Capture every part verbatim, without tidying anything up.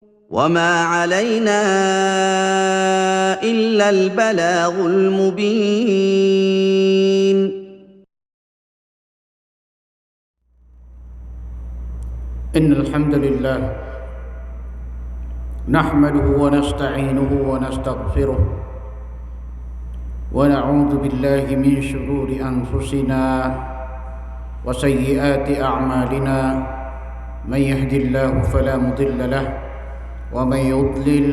وما علينا إلا البلاغ المبين. إن الحمد لله نحمده ونستعينه ونستغفره ونعوذ بالله من شرور أنفسنا وسيئات أعمالنا. من يهد الله فلا مضل له ومن يضلل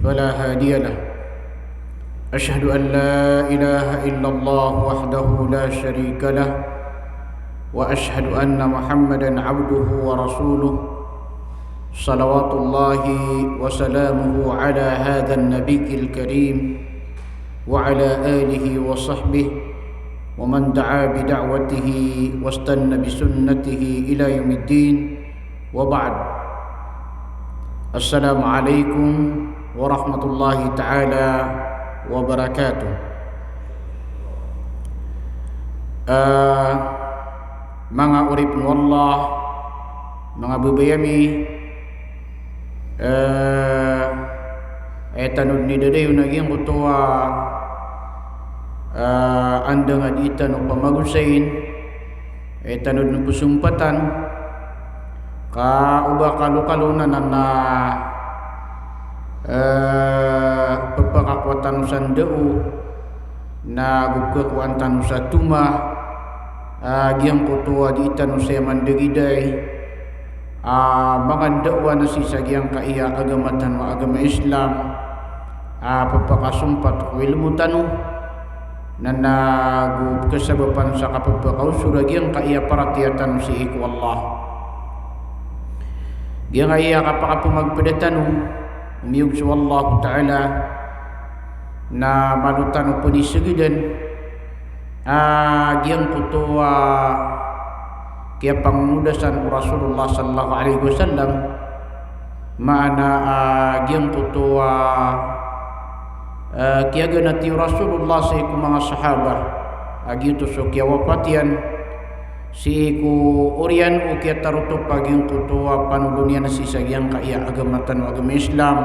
فلا هادي له. أشهد أن لا إله إلا الله وحده لا شريك له، وأشهد أن محمدا عبده ورسوله، صلوات الله وسلامه على هذا النبي الكريم، وعلى آله وصحبه، ومن دعا بدعوته، واستن بسنته إلى يوم الدين. Wa ba'd. Assalamu alaikum warahmatullahi ta'ala wabarakatuh. Ah, manga oripn o Allah, manga babay ami, ah, aya tano dn i dadayon a giyangkoto a, ah, andang a dii tano pamagosayin, aya tano dn psompatan, ka oba kalokalo na, na, na, eh, pphakakowa tano sa ndao, na go kakowaan tano sa toma, ah, giyangkoto a dii tano saya mandagiday, ah, manga ndaowan a sii sa giyangkaya agama tano a agama Islam, ah, pphakasompat ko ilmo tano, na, na go kasabapan sa kappakaosor a giyangkaya paratiyaya tano sii ko Allah. Giyangkaya kapakapmagpda tano, omiyog so Allah Ta'ala, na malo tano pn isgdn, ah, giyangkoto a kiyapangodasan o Rasulullah sallallahu alaihi wasallam, maana, ah, giyangkoto a, ah, kiyaganati o Rasulullah sii ko manga sahaba, a giyoto so kiyawafat iyan, sii ko oriyan o kiyatarotop a giyangkoto a panolon iyan sii sa giyangkaya agama tano a agama Islam,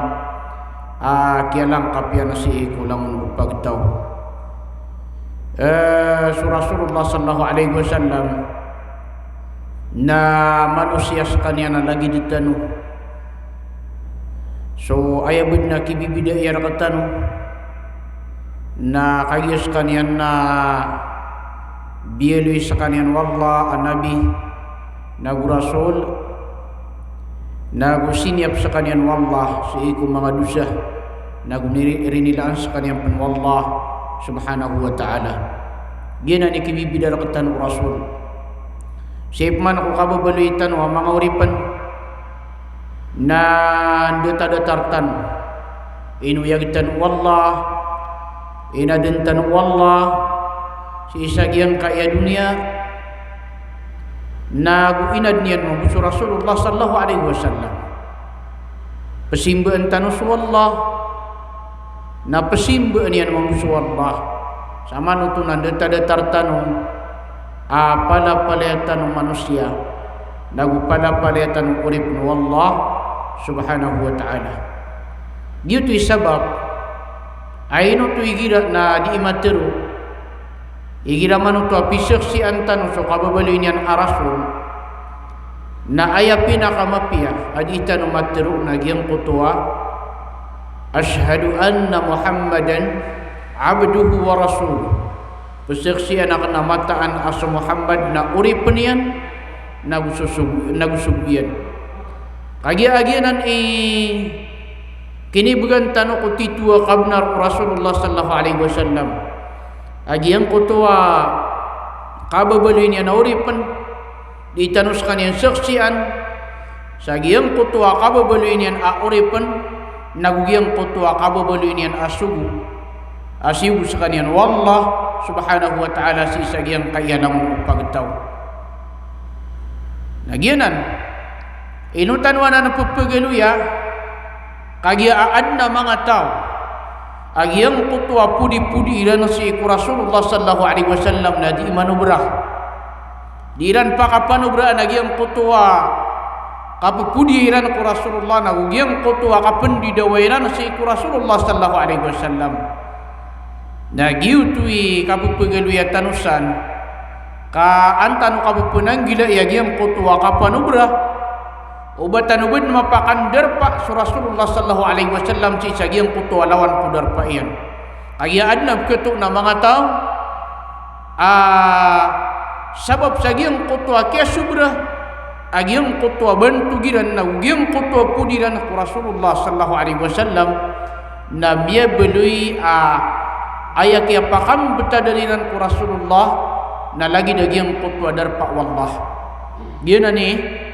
a kiyalangkap iyan sii ko langon o pagtaw. Eh, so Rasulullah sallallahu alaihi wasallam na manosiya skaniyan a lagid tano. So aya bo dn a kibibida iyan rktano na kagiya skaniyan na biyaloy skaniyan o Allah a nabi, nago rasul, nago siniyap skaniyan o Allah sii ko manga dosa, nago niri-, rinilaan skaniyan pn o Allah subhanahu wa ta'ala. Giyanan i kibibida rktano o Rasul. Sii pman ko kababaloy tano a manga oripn, na ndadadatar tano, inoyag tano o Allah, inadn tano o Allah sii sa giyangkaya doniya, nago inadn iyan mambo so Rasulullah sallallahu alaihi wasallam. Pzimbaan tano so Allah, na pzimbaan iyan mambo so Allah. Samanoto na ndadadatar tano a palapalaya tano manosiya, nago palapalaya tano oripn o Allah subhanahu wa ta'ala. Giyoto i sabap a ino oto igira na dii matero, igira manoto a pizaksian tano so kababaloy niyan a rasul, na aya pinakamapiya a dii tano matero na giyangkoto a, "Ashhadu anna Muhammadan abduhu wa rasuluh." Pzaksian akn a mataan a so Muhammad na oripn iyan, nago so-, sogo-, nago sogo iyan. Kagiya a giyanan i kinibgan tano ko titho a kabnar o Rasulullah sallallahu alaihi wasallam a giyangkoto a kababaloy niyan a oripn, dii tano skaniyan zaksian, sa giyangkoto a kababaloy niyan a oripn, nago giyangkoto a kababaloy niyan a sogo, a siyogo skaniyan o Allah subhanahu wa ta'ala sii sa giyangkaya langon o pagtaw. Na giyanan, ino tano anan pphagaloya, kagiya a adn a manga taw a giyangkoto a podi-podi iran sii ko Rasulullah sallallahu alaihi wasallam na dii manobra. Dii iran pakapanobraan a giyangkoto a kapepodiya iran ko Rasulullah, na go giyangkoto a kapendidawaa iran sii ko Rasulullah sallallahu alaihi wasallam. Na giyoto i kapepegaloya tano san, ka an tano kapepenanggilai a giyangkoto a kapanobra, o ba tano ben mapakandarpa so Rasulullah sallallahu alaihi wasallam sii sa giyangkoto a lawan ko darpa iyan. Kagiya aden a beketo na manga taw a sabap sa giyangkoto a kiyasobra a giyangkoto a bantog iran na go giyangkoto a podi iran ko Rasulullah sallallahu alaihi wasallam, na miyabaloy a aya kiyapakambetadan iran ko Rasulullah na lagid a giyangkoto a darpa o Allah. Giyanan i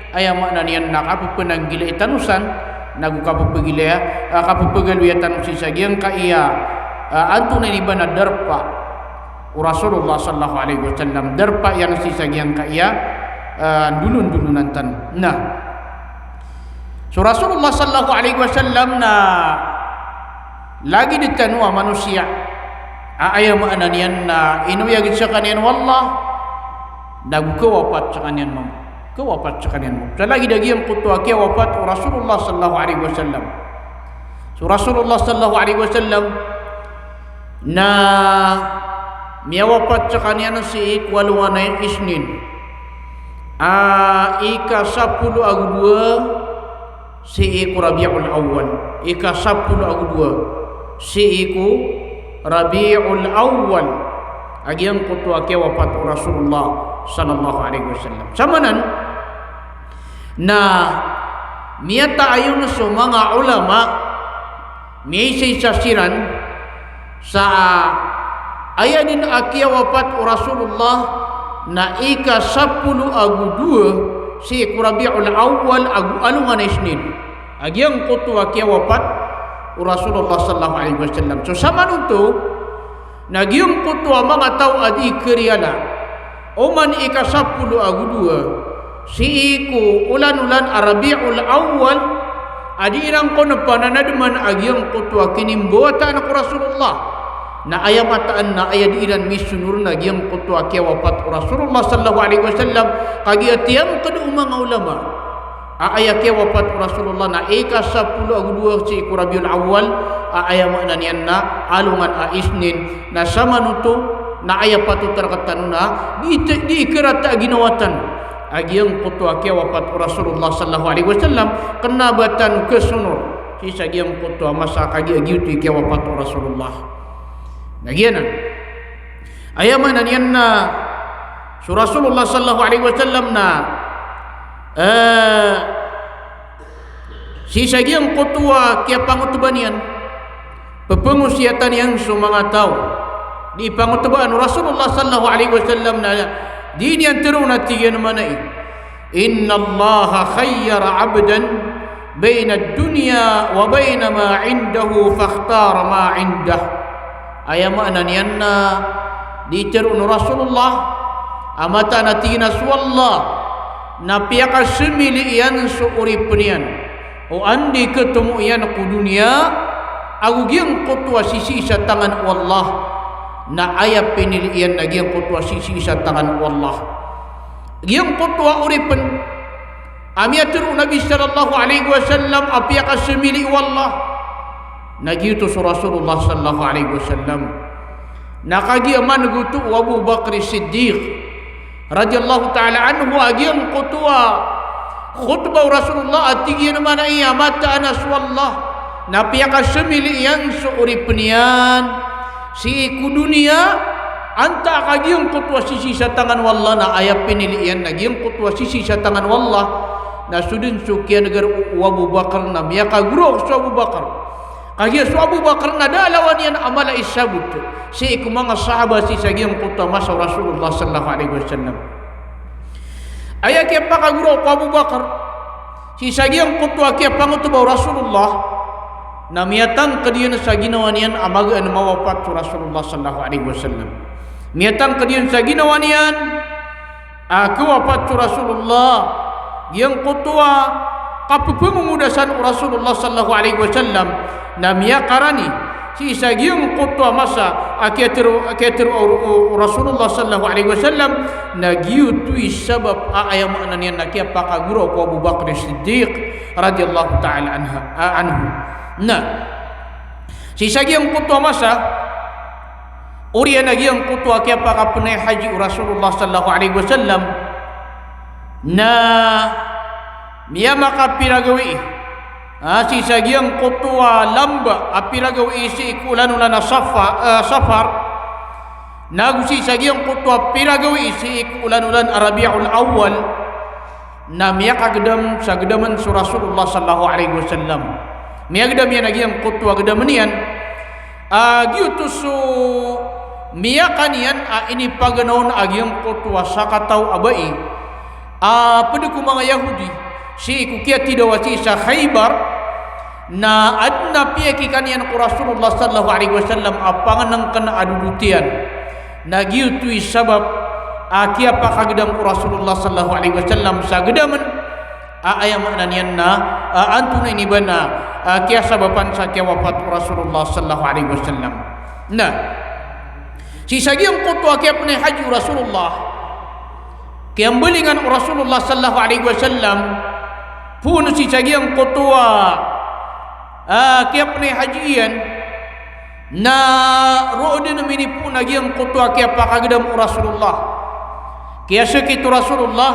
aya maana niyan na kapepenanggilai tano san, na go kapepegilaya, ah, kapepegaloya tano sii sa giyangkaya, ah, antonaa ini ba na darpa o Rasulullah sallallahu alaihi wasallam, darpa iyan sii sa giyangkaya, ah, ndolondolonan tano. Na so Rasulullah sallallahu alaihi wasallam na lagid tano a manosiya a aya maana niyan na inoyag sekaniyan o Allah, na go kawapat sekaniyan mambo. Kawapat sekaniyan mambo. Sa lagid a giyangkoto a kiyawapat o Rasulullah sallallahu alaihi wasallam. So Rasulullah sallallahu alaihi wasallam na miyawapat sekaniyan sii ko alongan a Isnin. A, ika sapolo ago dowa sii ko Rabiul Awwal. Ika sapolo ago dowa sii ko Rabiul Awwal a giyangkoto a kiyawapat o Rasulullah sallallahu alaihi wasallam. Samanan na miyataayon so manga ulama, miyaisa-isa siran sa aya den a kiyawapat o Rasulullah na ika sapolo ago dowa sii ko Rabiul Awwal ago alongan a Isnin a giyangkoto a kiyawapat o Rasulullah sallallahu alaihi wasallam. So samanoto na giyangkoto a manga taw a di kariyala oman ika sapolo ago dowa sii ko olan-olan a Rabiul Awwal a di iran kon panademan a giyangkoto a kinimbawataan ko Rasulullah. Na aya mataan na aya di iran misonor na giyangkoto a kiyawapat o Rasulullah sallallahu alaihi wasallam, kagiya tiyangked o manga ulama a aya kiyawapat o Rasulullah na ika sapolo ago dowa sii ko Rabiul Awwal, a aya maana niyan na alongan a Isnin, na samanoto na aya patot a rektano na di, di ikarata a ginawa tano a giyangkoto a kiyawapat o Rasulullah sallallahu alaihi wasallam, kena ba tano kesonor sii sa giyangkoto a masa kagiya giyoto i kiyawapat o Rasulullah. Na giyanan. Aya maana niyan na so Rasulullah sallallahu alaihi wasallam na, eh, sii sa giyangkoto a kiyapangotoba niyan, pepengosiyatan iyan so manga taw. Di pangotobaan o Rasulullah sallallahu alaihi wasallam na di niyan teroon a tig iyan a maana i, "Innallaha khayyara abdan bainad dunya wa baina ma indahu fakhtara ma indah." Aya maana niyan na di teroon o Rasulullah a mataan a tig iyan a so Allah na piyakasemili iyan so oripen iyan o anda i ketomo iyan ko doniya ago giyangkoto a sisii sa tangan o Allah, na aya pinili iyan na giyangkoto a sisii sa tangan o Allah. Giyangkoto a oripen a miyatero o Nabi sallallahu alaihi wasallam a piyakasemili o Allah, na giyoto so Rasulullah sallallahu alaihi wasallam. Na kagiya man goto o Abu Bakr Siddiq radhiyallahu ta'ala anhu a giyangkoto a khutbah o Rasulullah a tig iyan a maana i a mataan a so Allah na piyakasemili iyan so oripen iyan sii ko doniya, antaa ka giyangkoto a sisii sa tangan o Allah, na aya pinili iyan na giyangkoto a sisii sa tangan o Allah, na so den so kiyanegar o Abu Bakr na miyakagoraok so Abu Bakr. Kagiya so Abu Bakr na da a lawan iyan a mala i sabot sii ko manga sahaba sii sa giyangkoto a masa o Rasulullah sallallahu alaihi wasallam. Aya kiyapakagoraok o Abu Bakr sii sa giyangkoto a kiyapangotoba o Rasulullah, na miyatangked iyan sa ginawa niyan a magaan mawapat so Rasulullah sallallahu alaihi wasallam. Miyatangked iyan sa ginawa niyan a kawapat so Rasulullah, giyangkoto a kapepengomodasan o Rasulullah sallallahu alaihi wasallam, na miyakarani sii sa giyangkoto a masa a kiyatharo, a kiyatharo o, o, o Rasulullah sallallahu alaihi wasallam, na giyoto i sabap a aya maana niyan na kiyapakagoraok o Abu Bakr Siddiq radhiyallahu ta'ala anha, a, anhu. Na sii sa giyangkoto a masa, oriyan a giyangkoto a kiyapakapnay haji o Rasulullah sallallahu alaihi wasallam, na miyamakapira gawii, a, sii sa giyangkoto a lamba a pira gawii sii ko olan-olan a Safa-, a, Safar, nago sii sa giyangkoto a pira gawii sii ko olan-olan a Rabiul Awwal, na miyakagdam sa gdaman so Rasulullah sallallahu alaihi wasallam. Miyagdam iyan a giyangkoto a gdaman iyan, a, giyoto so miyakaniyan a inipaganaw on a giyangkoto a sakataw a bai a pd ko manga Yahudi sii ko kiyatidawa sii sa Khaybar, na adn a piyakikaniyan ko Rasulullah sallallahu alaihi wasallam a pangnngkn a dodot iyan. Na giyoto i sabap a kiyapakagdam o Rasulullah sallallahu alaihi wasallam sa gdaman a aya maana niyan na, a, antonaa ini ba na, a, kiyasabapan sa kiyawapat o Rasulullah sallallahu alaihi wasallam. Na sii sa giyangkoto a kiyapnay haji o Rasulullah, kiyambalingan o Rasulullah sallallahu alaihi wasallam, poon sii sa giyangkoto a, a, kiyapnay haji iyan, na roo dn minipoon a giyangkoto a kiyapakagdam o Rasulullah. Kiyasakit o Rasulullah,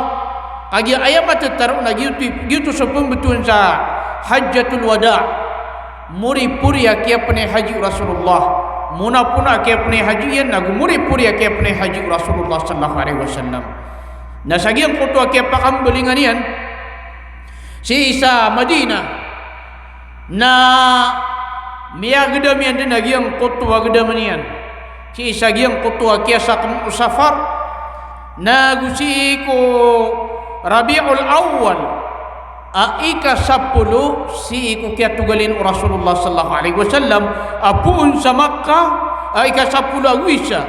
kagiya aya matataroon na giyoto, giyoto so pmbtowan sa Hajjatul Wada. Moripori a kiyapnay haji o Rasulullah. Monapona a kiyapnay haji iyan, nago moripori a kiyapnay haji o Rasulullah sallallahu alaihi wasallam. Na sa giyangkoto a kiyapakambalingan iyan sii sa Madinah, na miyagdam iyan dn a giyangkoto a gdaman iyan sii sa giyangkoto a kiyasakn o Safar, nago sii ko Rabiul Awwal, a, ika sapolo sii ko kiyatogalin o Rasulullah sallallahu alaihi wasallam a poon sa Makkah, a, ika sapolo ago isa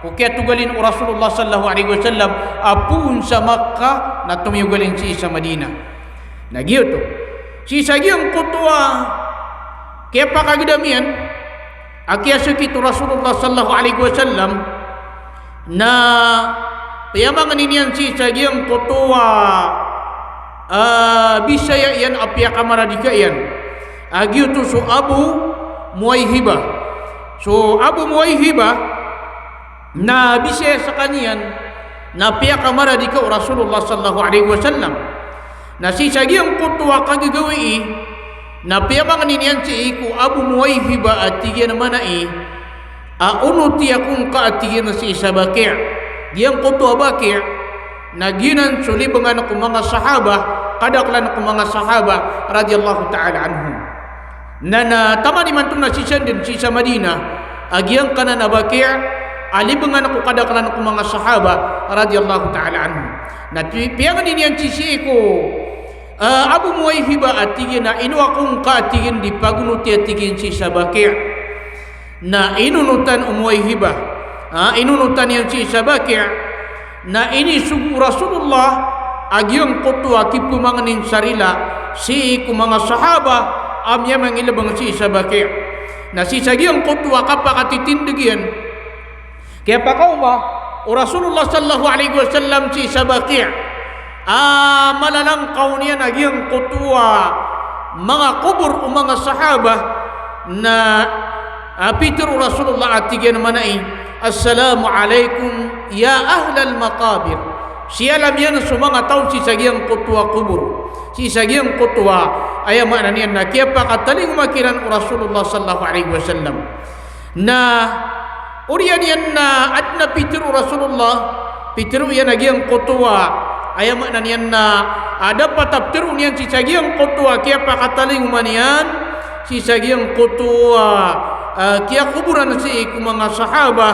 ko kiyatogalin o Rasulullah sallallahu alaihi wasallam a poon sa Makkah na tomiyogalin sii sa Madinah. Na giyoto. Sii sa giyangkoto a kiyapakagdam iyan a kiyasakit o Rasulullah sallallahu alaihi wasallam, na piyamangni niyan sii sa giyangkoto a, a, bisaya iyan a piyakamaradika iyan. A giyoto so Abu Muwayhibah. So Abu Muwayhibah, na bisaya skaniyan na piyakamaradika o Rasulullah sallallahu alaihi wasallam. Na sii sa giyangkoto a kagagawii, na piyamangni niyan sii ko Abu Muwayhibah a tig iyan a manay a onoti ako ngka a tig iyan sii sa Baqi'. Giyangkoto a Baqi', na giyanan so libngan ko manga sahaba, kadaklan ko manga sahaba, radiyallahu ta'ala anhum. Na, na taman imanto na sii sandn sii sa Madinah a giyangkanan a Baqi' a libngan ko kadaklan ko manga sahaba radiyallahu ta'ala anhum. Na ti-, piyangni niyan sii ko, ah, Abu Muwayhibah a tig iyan a ino ako ngka a tig iyan di pagonoti a tig iyan sii sa Baqi'. Na inonotan o Muwayhibah, ah, inonotan iyan sii sa Baqi'. Na inisogo o Rasulullah a giyangkoto a kipmangnin sa rila sii ko manga sahaba a miyamangilbng sii sa Baqi'. Na sii sa giyangkoto a kapakatitindg iyan, kiyapakaoma o Rasulullah sallallahu alaihi wasallam sii sa Baqi'. A malalangkaw niyan a giyangkoto a manga kobor o manga sahaba, na, ah, pitharo o Rasulullah a tig iyan a manay, "Assalamu alaikum ya ahlal maqabir." Siyalam iyan so manga taw sii sa giyangkoto a kobor. Sii sa giyangkoto a, aya maana niyan na kiyapakatalingoma kiran o Rasulullah sallallahu alaihi wasallam. Na oriyan iyan na adn a pitharo o Rasulullah, pitharo iyan a giyangkoto a, aya maana niyan na, ah, dapat a ptharoon iyan sii sa giyangkoto a kiyapakatalingoma niyan sii sa giyangkoto a, ah, kiyakoboran sii ko manga sahaba,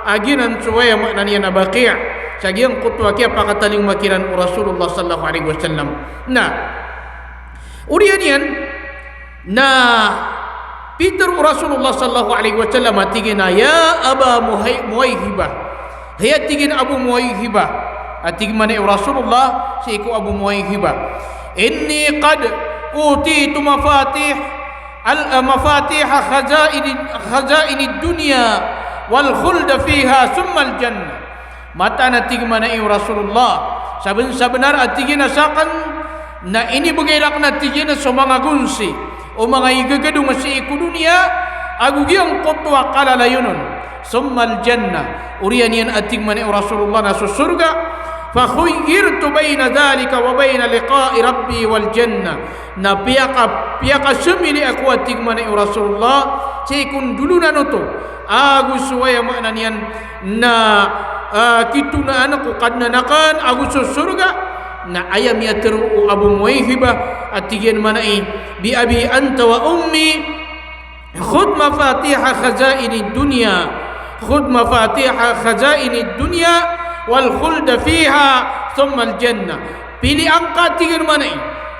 a giyanan so, aya maana niyan na, Baqi', sa giyangkoto a kiyapakatalingoma kiran o Rasulullah sallallahu alaihi wasallam. Na oriyan iyan na pitharo o Rasulullah sallallahu alaihi wasallam a tig iyan a, "Ya Aba Muhay-, Muwayhibah." Hay a tig iyan a Abu Muwayhibah. A tig manay o Rasulullah sii ko Abu Muwayhibah, "Inni qad utitu mafatih al-, ah, mafatiha khazaini, khazainid dunya Wal khulda fiha thummal jannah. Mataan a tig mambo o Rasulullah, saben-sabenar a tig iyan a saken na inibegay raken a tig iyan so manga gonsi o manga igegedong sii ko doniya, ago giyangkoto a kalalayon on. Thummal jannah. Oriyan iyan a tig mambo o Rasulullah na so sorga. Fa khuyyirtu bayna dhalika wa bayna liqa'i rabbi wal jannah. Na piyaka, piyakasomili ako a tig mambo o Rasulullah, sii ko ndolonan oto ago so aya maana niyan na, ah, kitonaan ko Kadnan aken ago so sorga. Na aya miyatharo o Abu Muwayhibah a tig iyan mambo, bi abi anta wa ummi, khudh mafatiha khazainid dunya, khudh mafatiha khazainid dunya wal khulda fiha thummal jannah. Pilian ka, tig iyan mambo,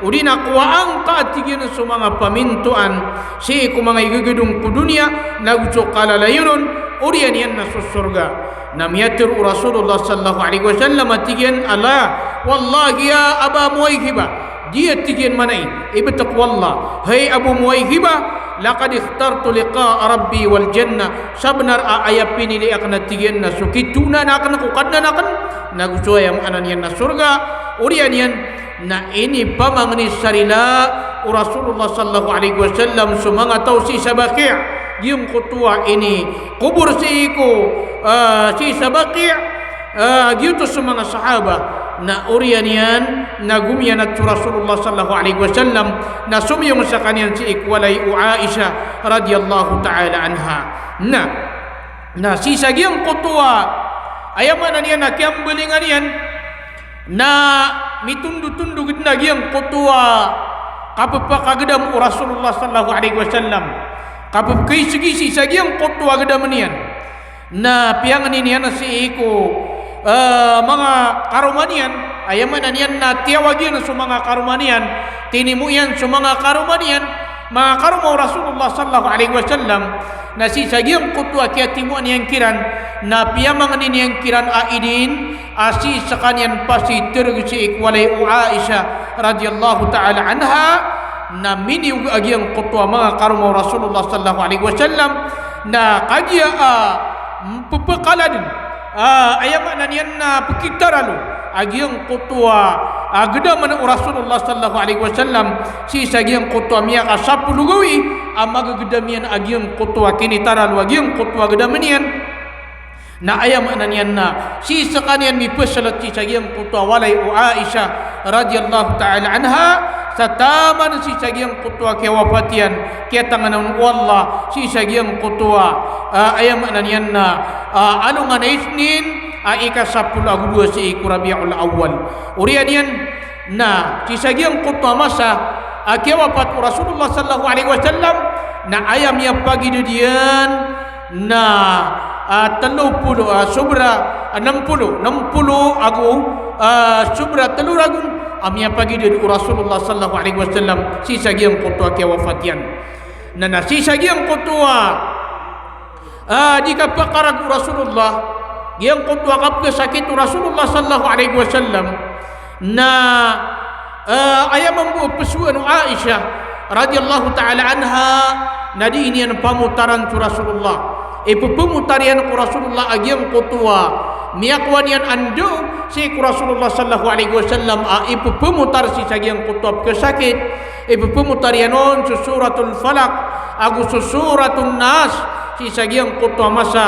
odi na kowaan ka, tig iyan, so manga pamintoan sii ko manga igegedong ko doniya, nago so kalalayon on, oriyan iyan na so sorga. Na miyatharo o Rasulullah sallallahu alaihi wasallam a tig iyan, ala, wallahi ya Aba Muwayhibah, di, a tig iyan mambo, ibt ko Allah, hay Abu Muwayhibah, laqad ikhtartu liqa'a rabbi wal jannah. Sabenar a aya pinili aken a tig iyan na so kitonaan aken ko Kadnan aken, nago so aya maana niyan na sorga. Oriyan iyan na inipamangni sa rila o Rasulullah sallallahu alaihi wasallam so manga taw sii sa Baqi', giyangkoto a inikobor sii ko, ah, sii sa Baqi', ah, giyoto so manga sahaba. Na oriyan iyan na gomiyanat so Rasulullah sallallahu alaihi wasallam, na somiyong sekaniyan sii ko walay o Aisha radhiyallahu ta'ala anha. Na, na sii sa giyangkoto a, aya maana niyan na kiyambalingan iyan, na mitondotondog den a giyangkoto a kapepakagedam o Rasulullah sallallahu alaihi wasallam, kapepkaisegi sii sa giyangkoto a gedam iyan. Na piyangni niyan sii ko, eh, manga karoma niyan, aya maana niyan na tiyawag iyan so manga karoma niyan, tinimo iyan so manga karoma niyan, manga karoma o Rasulullah sallallahu alaihi wasallam. Na sii sa giyangkoto a kiyatimoa niyan kiran, na piyamangni niyan kiran a idin a sii sekaniyan pasitereg sii ko walay o Aisha radhiyallahu ta'ala anha, na miniyog a giyangkoto a manga karoma o Rasulullah sallallahu alaihi wasallam, na kagiya a pepekala den, ah, aya maana niyan na pekitaralo a giyangkoto a, ah, gedamen o Rasulullah sallallahu alaihi wasallam, sii sa giyangkoto a miyakasapolo gawii a magegedam iyan a giyangkoto a kinitaralo a giyangkoto a gedamen iyan. Na aya maana niyan na sii sekaniyan mipeselet sii sa giyangkoto a walay o Aisha radhiyallahu ta'ala anha, sa taman sii sa giyangkoto a kiyawafat iyan, kiyatangana on o Allah sii sa giyangkoto a, ah, aya maana niyan na, ah, alongan a Isnin a ikasapolo ago dowa sii ko Rabiul Awwal. Oriyan iyan na sii sa giyangkoto a masa a kiyawafat o Rasulullah sallallahu alaihi wasallam, na aya miyapagidad iyan na, ah, telo polo, ah, sobra, ah, nem polo, nem polo ago, ah, sobra telo ragon a miyapagidad o Rasulullah sallallahu alaihi wasallam sii sa giyangkoto a kiyawafat iyan. Na, na sii sa giyangkoto a, ah, di kapakarag o Rasulullah, giyangkoto a kapekasakit o Rasulullah sallallahu alaihi wasallam, na, eh, aya mambo a pesowan o Aisha radhiyallahu ta'ala anha, na di niyan pamotaran so Rasulullah. Ipepemotar iyan ko Rasulullah a giyangkoto a miyakowa niyan a ndao sii ko Rasulullah sallallahu alaihi wasallam a ipepemotar sii sa giyangkoto a pekasakit. Ipepemotar iyan on so Suratul Falaq ago so Suratun Nas sii sa giyangkoto a masa.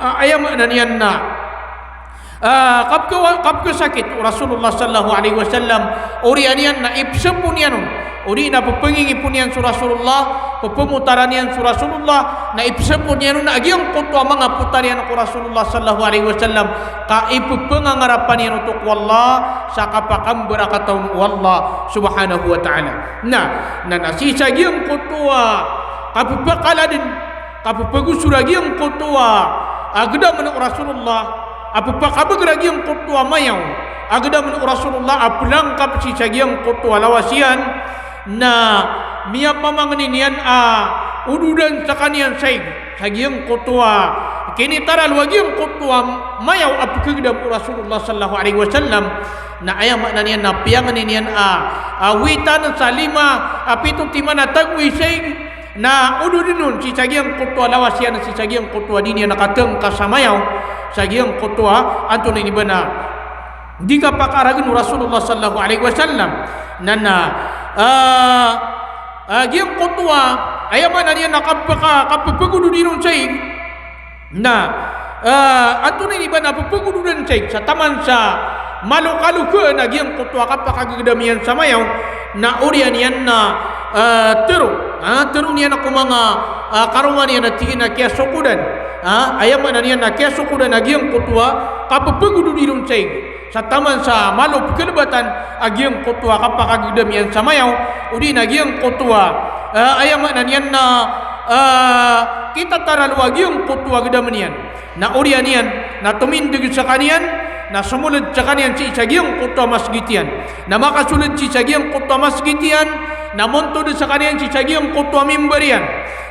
Ah, aya maana niyan na, ah, kapke-, kapekasakit o Rasulullah sallallahu alaihi wasallam, oriyan iyan na ipesepon iyan on, odi na pepengingipon iyan so Rasulullah, pepemotaran iyan so Rasulullah, na ipesepon iyan on a giyangkoto a manga potar iyan ko Rasulullah sallallahu alaihi wasallam, ka ipepengangarapan iyan oto ko Allah sa kapakambarakatan o Allah subhanahu wa ta'ala. Na, na, na sii sa giyangkoto a kapepekala den, kapepegosor a giyangkoto a, a gedamen o Rasulullah, a pepakabeger a giyangkoto a mayaw a gedamen o Rasulullah a pelangkap sii sa giyangkoto a lawas iyan, na miyapamangni niyan a ododan sekaniyan sa ig sa giyangkoto a kinitaralo a giyangkoto a mayaw a pekegedam o Rasulullah sallallahu alaihi wasallam. Na aya maana niyan na piyangni niyan a, a witan sa lima a pito timan a tagoy sa ig, Na o dn on sii sa giyangkoto a lawas iyan, sii sa giyangkoto a di niyan katngka sa mayaw, sa giyangkoto a antonaa ini ba na di kapakaaragn o Rasulullah sallallahu alaihi wasallam. Na, na, ah, ah, giyangkoto a, aya maana niyan na kapaka-, kapphagod o di ron sa ig. Na, ah, antonaa ini ba na pphagod o dn sa ig, sa taman sa malo kalokaan a giyangkoto a kapakagdam iyan sa mayaw, na oriyan iyan na, ah, tharo, ah, tharo niyan ko manga, ah, karoma niyan a tig iyan a kiyasokodan. Ah, aya maana niyan na kiyasokodan a giyangkoto a kapphagod o di ron sa ig. Sa taman sa malo pkhalbatan a giyangkoto a kapakagdam iyan sa mayaw, odi na giyangkoto a, ah, aya maana niyan na, ah, kitataralo a giyangkoto a gdam iyan. Na oriyan iyan, na tomindg skaniyan, na somold skaniyan sii sa giyangkoto a masgit iyan. Na makasold sii sa giyangkoto a masgit iyan, na montod skaniyan sii sa giyangkoto a mimbar iyan.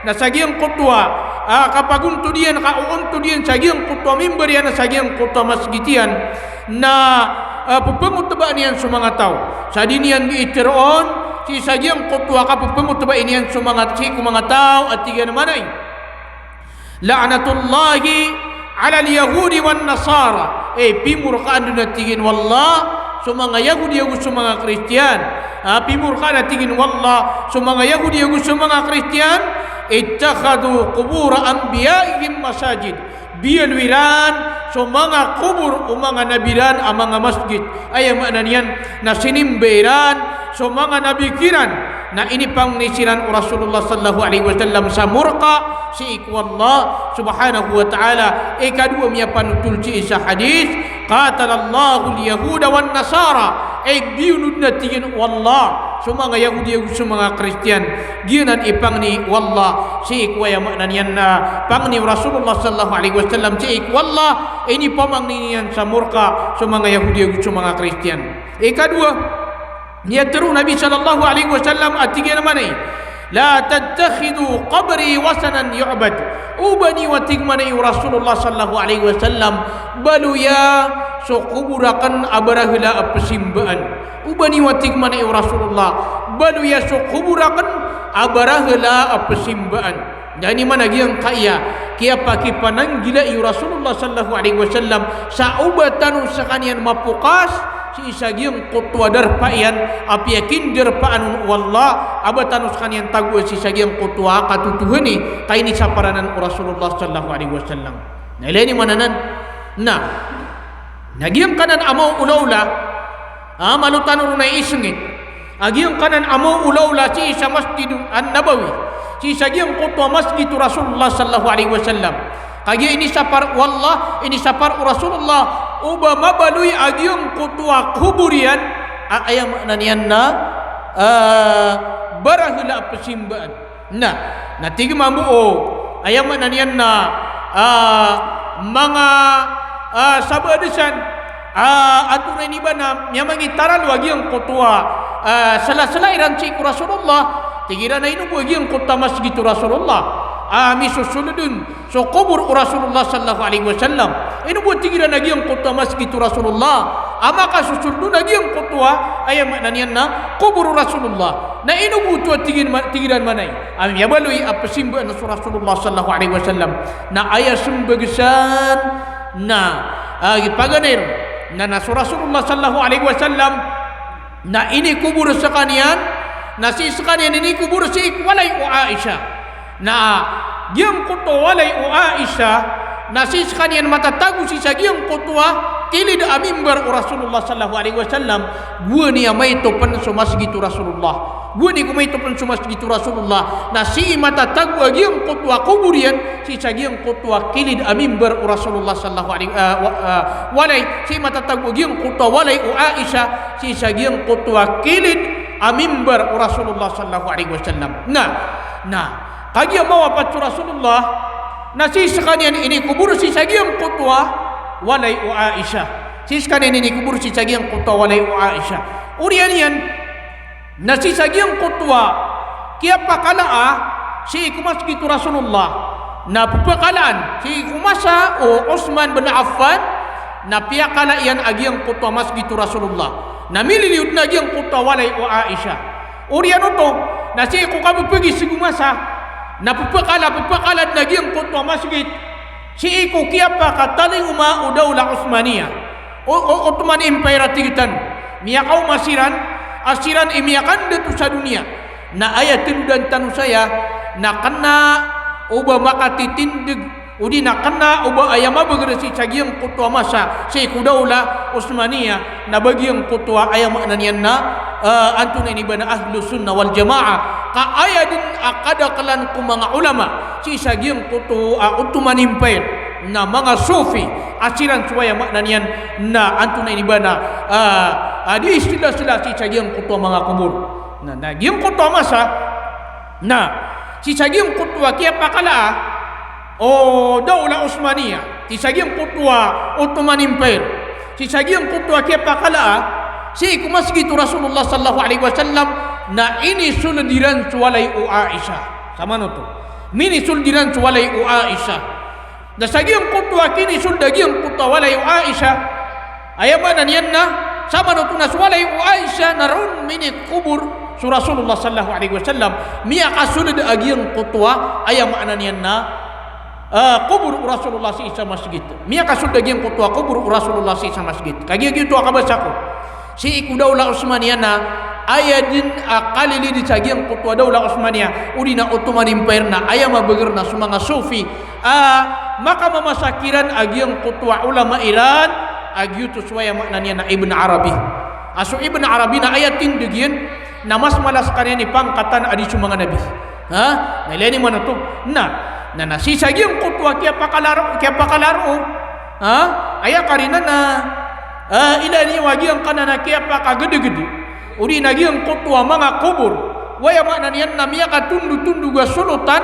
Na sa giyangkoto a, ah, kapagontod iyan, kaoontod iyan sa giyangkoto a mimbar iyan, na sa giyangkoto a masgit iyan. Na, ah, pphangotbaan iyan so manga taw. Sa di niyan di itharo on, sii sa giyangkoto a kapphangotbaa niyan so manga, sii ko manga taw a tig iyan a maana i, "La'natullahi alal yahudi wan nasara." Eh, pimorkaan dn a tig iyan o Allah so manga Yahudi ago so manga Kristiyan. Ah, pimorkaan a tig iyan o Allah so manga Yahudi ago so manga Kristiyan. "Ittakhadhu qubura anbiya'ihim masajid." Biyaloy iran so manga kobor o manga nabi iran a manga masgit. Aya maana niyan na sinimba iran so manga nabi kiran. Na inipangni siran o Rasulullah sallallahu alaihi wasallam sa morka sii ko Allah subhanahu wa ta'ala. Ikadowa miyapanotol sii sa hadith, "Qatalallahu al-yahuda wan nasara." Aya biyonod na tig iyan o Allah so manga Yahudi ago so manga Kristiyan. Giyanan i pangni o Allah sii ko, aya maana niyan na pangni o Rasulullah sallallahu alaihi wasallam sii ko Allah, inipamangni niyan sa morka so manga Yahudi ago so manga Kristiyan. Ikadowa, miyatharo o Nabi sallallahu alaihi wasallam a tig iyan a maana i, "La tattakhidhu qabri wathanan yu'bad." Oba niyo a tig, maana i, o Rasulullah sallallahu alaihi wasallam, baloya so kobor akn a barahla a psimbaan. Oba niyo a tig, maana i, o Rasulullah, baloya so kobor akn a barahla a psimbaan. Na ini maana giyangkaya kiyapakipananggilai o Rasulullah sallallahu alaihi wasallam sa oba tano skaniyan mapokas sii sa giyangkoto a darpa iyan a piyakindarpaan on o Allah, a ba tano skaniyan tagoa sii sa giyangkoto a katotohani, ka inisapar anan o Rasulullah sallallahu alaihi wasallam. Na ilay niyo man anan. Na, na giyangkanan a maoolaola, ah, malo tano ron a isngit a giyangkanan a maoolaola sii sa Masjid an-Nabawi, sii sa giyangkoto a masgit o Rasulullah sallallahu alaihi wasallam. Kagiya inisapar o Allah, inisapar o Rasulullah o ba mabaloy a giyangkoto a kobor iyan a, aya maana niyan na, ah, barahla a psimbaan. Na, na tig mambo o, aya maana niyan na, ah, manga, ah, sabaad san, ah, antonaa ini ba na miyamangitaralo a giyangkoto a, ah, slasla iran sii ko Rasulullah, tig iran a ino bo a giyangkoto a masgit o Rasulullah a misosold on so kobor o Rasulullah sallallahu alaihi wasallam. Ino bo, tig iran, a giyangkoto a masgit o Rasulullah a makasosold on a giyangkoto a, aya maana niyan na, kobor o Rasulullah. Na ino bo oto a tig iran ma-, tig iran, maana i, a miyabaloy a psimbaan so Rasulullah sallallahu alaihi wasallam? Na aya smbag san na, ah, ipaganay ron na, na so Rasulullah sallallahu alaihi wasallam na inikobor skaniyan, na sii skaniyan inikobor sii ko walay o Aisha. Na giyangkoto a walay o Aisha, na sii skaniyan matatago sii sa giyangkoto a kilid a mimbar o Rasulullah sallallahu alaihi wasallam, gowani a maito pn so masgit o Rasulullah. Gowani ko maito pn so masgit o Rasulullah, na sii matatago a giyangkoto a kobor iyan, sii sa giyangkoto a kilid a mimbar o Rasulullah sallallahu alaihi, ah, wa-, ah, walay, sii matatago a giyangkoto a walay o Aisha, sii sa giyangkoto a kilid a mimbar o Rasulullah sallallahu alaihi wasallam. Na, na, kagiya mawapat so Rasulullah, na sii skaniyan inikobor sii sa giyangkoto a walay o Aisha. Sii skaniyan inikobor sii sa giyangkoto a walay o Aisha. Oriyan iyan, na sii sa giyangkoto a kiyapakalaa sii ko masgit o Rasulullah, na pphakalaan sii ko masa o Uthman bin Affan, na piyakala iyan a giyangkoto a masgit o Rasulullah. Na mililiyo dn a giyangkoto a walay o Aisha. Oriyan oto, na sii ko kapphagisg o masa, Na pphakala, pphakala dn a giyangkoto a masgit sii ko kiyapakatalingoma o Dawla Osmaniya, o, o Ottoman Empire a tig tano. Miyakaoma siran a siran i miyakandato sa doniya. Na aya tanodan tano saya na kna o ba makatitindg odi na kna o ba aya mabagr sii sa giyangkoto a masa sii ko Dawla Osmaniya na ba giyangkoto a aya maana niyan na, eh, antonaa ini ba na Ahlus Sunnah wal Jamaah. Ka aya dn a kadaklan ko manga ulama sii sa giyangkoto a Ottoman Empire na manga Sufi a siran so aya maana niyan na antonaa ini ba na, eh, eh, di isla-sla sii sa giyangkoto a manga kobor. Na, na giyangkoto a masa na sii sa giyangkoto a kiyapakala o Dawla Osmaniya, sii sa giyangkoto a Ottoman Empire, sii sa giyangkoto a kiyapakala sii ko masgit o Rasulullah sallallahu alaihi wasallam, na inisold iran so walay o Aisha. Samanoto, minisold iran so walay o Aisha. Na sa giyangkoto a kinisold a giyangkoto a walay o Aisha, aya maana niyan na samanoto na so walay o Aisha na roo minikobor so Rasulullah sallallahu alaihi wasallam. Miyakasold a giyangkoto a, aya maana niyan na, eh, kobor o Rasulullah sii sa masgit. Miyakasold a giyangkoto a kobor o Rasulullah sii sa masgit. Kagiya giyoto a kabasa ko sii ko Dawla Osmaniya na aya dn a kalilid sa giyangkoto a Dawla Osmaniya odi na Ottoman Empire na aya mabagr na so manga Sufi a makamamasa kiran a giyangkoto a ulama iran, a giyoto so aya maana niyan na Ibn Arabi. A so Ibn Arabi na aya tindg iyan na mas mala skaniyan i pangkatan a di so manga nabi. Ha? Na ilaya niyo man oto. Na, na, na sii sa giyangkoto a kiyapakala roo, kiyapakala roo. Ha? Aya karina na, eh, ilaya niyo a giyangkanan a kiyapakagdgd odi na giyangkoto a manga kobor o aya maana niyan na miyakatondotondog a solotan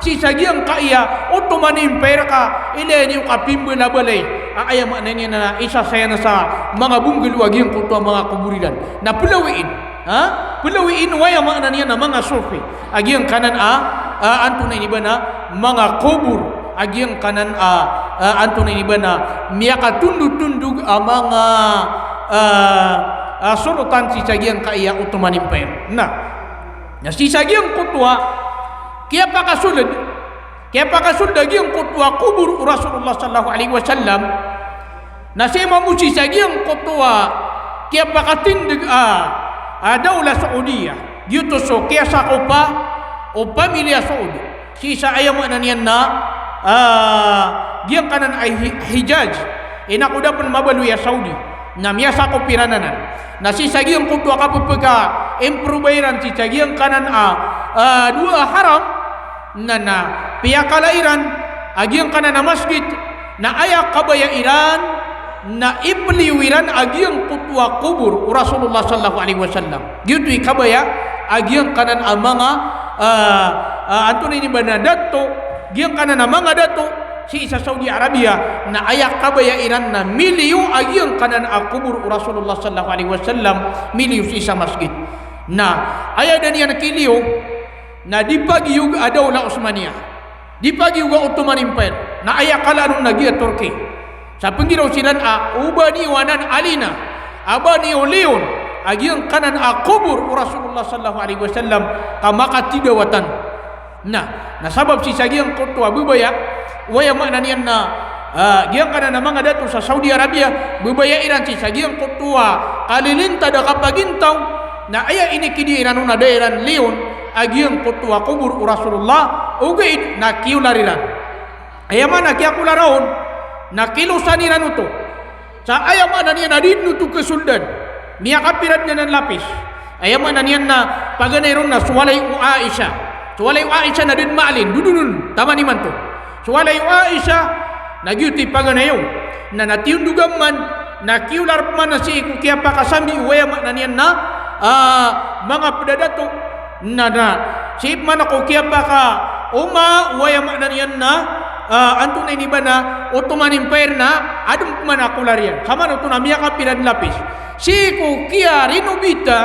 sii sa giyangkaya Ottoman Empire ka ilaya niyo ka pimbalabalay a aya maana niyan na isa saya na sa manga bonggolo a giyangkoto a manga kobor iran. Na plawiin, ha? Plawiin o aya maana niyan na manga Sufi a giyangkanan a, a, antonaa ini ba na manga kobor a giyangkanan a, a, antonaa ini ba na miyakatondotondog a manga, a, a, solotan sii sa giyangkaya Ottoman Empire. Na, na sii sa giyangkoto a kiyapakasold, kiyapakasold a giyangkoto a kobor o Rasulullah sallallahu alaihi wasallam, na sii mambo sii sa giyangkoto a kiyapakatindg a, a, Dawla Saudiya. Giyoto so kiyasakopa o pamilya Saudi sii sa aya maana niyan na, a, giyangkanan a Hi-, Hijaz. Ino ko da pn mabaloy a Saudi. Na miyasakop iran anan. Na sii sa giyangkoto a kapphaka-improve iran sii sa giyangkanan a, a, dowa a haram, na, na piyakala iran a giyangkanan a masgit, na aya kabaya iran na ipliyo iran a giyangkoto a kobor o Rasulullah sallallahu alaihi wasallam. Giyoto i kabaya a giyangkanan a manga, a, a, antonaa ini ba na dato, giyangkanan a manga dato sii sa Saudi Arabia, na aya kabaya iran na miliyo a giyangkanan a kobor o Rasulullah sallallahu alaihi wasallam, miliyo sii sa masgit. Na aya da niyan kiliyo, na di pagiyog a Dawla Osmaniya, di pagiyog a Ottoman Empire, na aya kalaan on na giya Turkey. Sa pnggiraw siran a o ba niyo anan alina, a ba niyo liyon a giyangkanan a kobor o Rasulullah sallallahu alaihi wasallam ka makatidawa tano. Na, na sabap sii sa giyangkoto a babaya o aya maana niyan na, a, giyangkanan a manga dato sa Saudi Arabia, babaya iran sii sa giyangkoto a kalilintad a kapagintaw, na aya inikidiya iran on na da iran liyon a giyangkoto a kobor o Rasulullah, ogaid na kiyolar iran. Aya maana kiyakolara on, na kilosan iran oto. Sa aya maana niyan na di dn oto kasoldan. Miyakapira dn anan lapis. Aya maana niyan na paganay ron na so walay o Aisha. So walay o Aisha na da dn maalin, dodon on, taman imanto. So walay o Aisha, na giyoto i paganay on. Na, na tiyondogan man, na kiyolar pman sii ko kiyapakasambi o aya maana niyan na, a, manga pd a dato. Na, na sii pman ko kiyapakaoma o aya maana niyan na, a, antonaa ini ba na Ottoman Empire na adn pman a kolar iyan. Samanoto na miyakapira dn lapis. Sii ko kiyarinobita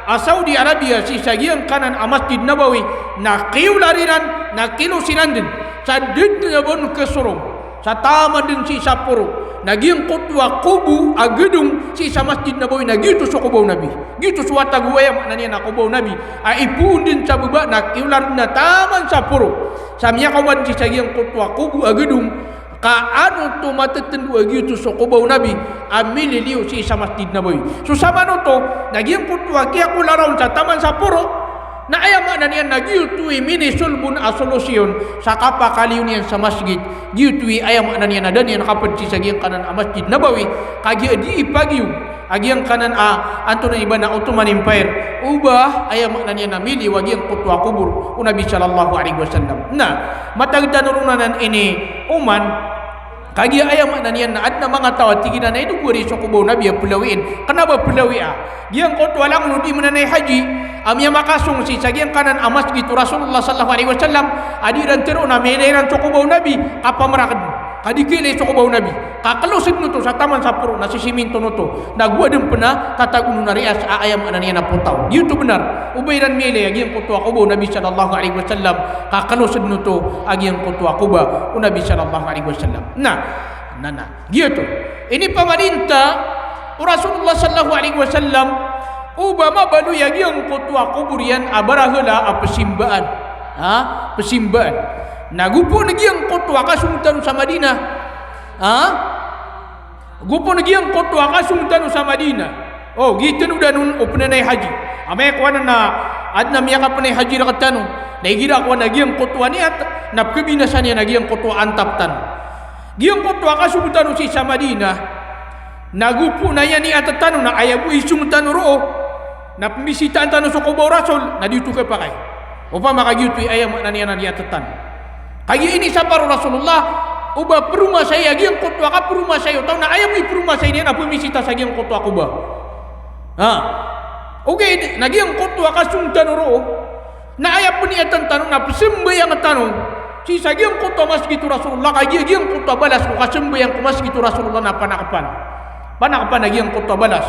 a Saudi Arabia sii sa giyangkanan a Masjid Nabawi, na kiyolar iran, na kilos iran dn. Sa da dn a ba on kasorong. Sa taman dn sii sa poro. Na giyangkoto a kobo a gedong sii sa Masjid Nabawi na giyoto so koba o Nabi. Giyoto so watag o aya maana niyan na koba o Nabi a ipoon dn sa baba na kiyolar dn a taman sa poro. Sa miyakaoma dn sii sa giyangkoto a kobo a gedong, ka an oto matetendo a giyoto so koba o Nabi a mililiyo sii sa Masjid Nabawi. So samanoto, na giyangkoto a kiyakolaraw on sa taman sa poro, na aya maana niyan na giyoto i minisolbon a solusyon sa kapakaliyo niyan sa masjid. Giyoto i aya maana niyan na da niyan kaped sii sa giyangkanan a Masjid Nabawi, kagiya di ipagiyog a giyangkanan a, antonaa i ba na Ottoman Empire, o ba aya maana niyan na miliyo a giyangkoto a kobor o Nabi sallallahu alaihi wasallam. Na matag tano ron anan ini Oman, kagiya aya maana niyan na adn a manga taw a tig iran a ino bo ari so koba o Nabi a pelawiin. Kena ba pelawia giyangkoto a langon o di menanay haji a miyamakasong sii sa giyangkanan a masjid o Rasulullah sallallahu alaihi wasallam, a di iran teroon a miyailay iran so koba o Nabi, ka pameraken. Ka di kailay so koba o Nabi, ka kelosed oto sa taman sa poro na sisiminto oto. Na go aden pen a tatago on a riyas a aya maana niyan na potaw. Giyoto benar. O ba iran miyailay a giyangkoto a koba o Nabi sallallahu alaihi wasallam, ka kelosed oto a giyangkoto a koba o Nabi sallallahu alaihi wasallam. Na, na, na. Giyoto. Inipamaninta o Rasulullah sallallahu alaihi wasallam o ba mabaloy a giyangkoto a kobor iyan a barahela a pesimbaan. Ha? Pesimbaan. Na go pen giyangkoto a kasong tano sa Madinah. Ha? Go pen giyangkoto a kasong tano sa Madinah. O, giyoto den o penanay haji. Amay ko anan na adn a miyakapenay haji rektano, na igira ko anan giyangkoto a niyat, na pekebinasa niyan a giyangkoto a antap tano. Giyangkoto a kasong tano sii sa Madinah, na go pen aya niyat tano na aya bo i song tano roo, na pembisitaan tano so koba o Rasul, na di oto kepakay. Opama ka giyoto i aya maana niyan na niyat tano. Kagiya inisapar o Rasulullah o ba peromasay a giyangkoto a kaperomasay o taw na aya bo i peromasay niyan na pembisita sa giyangkoto a koba. Ha. Ogaid na giyangkoto a kasong tano roo, na aya peniyatan tano na pesembayang tano sii sa giyangkoto a masjid o Rasulullah, kagiya giyangkoto a balas ko kasembayang ko masjid o Rasulullah na panakepan. Panakepan a giyangkoto a balas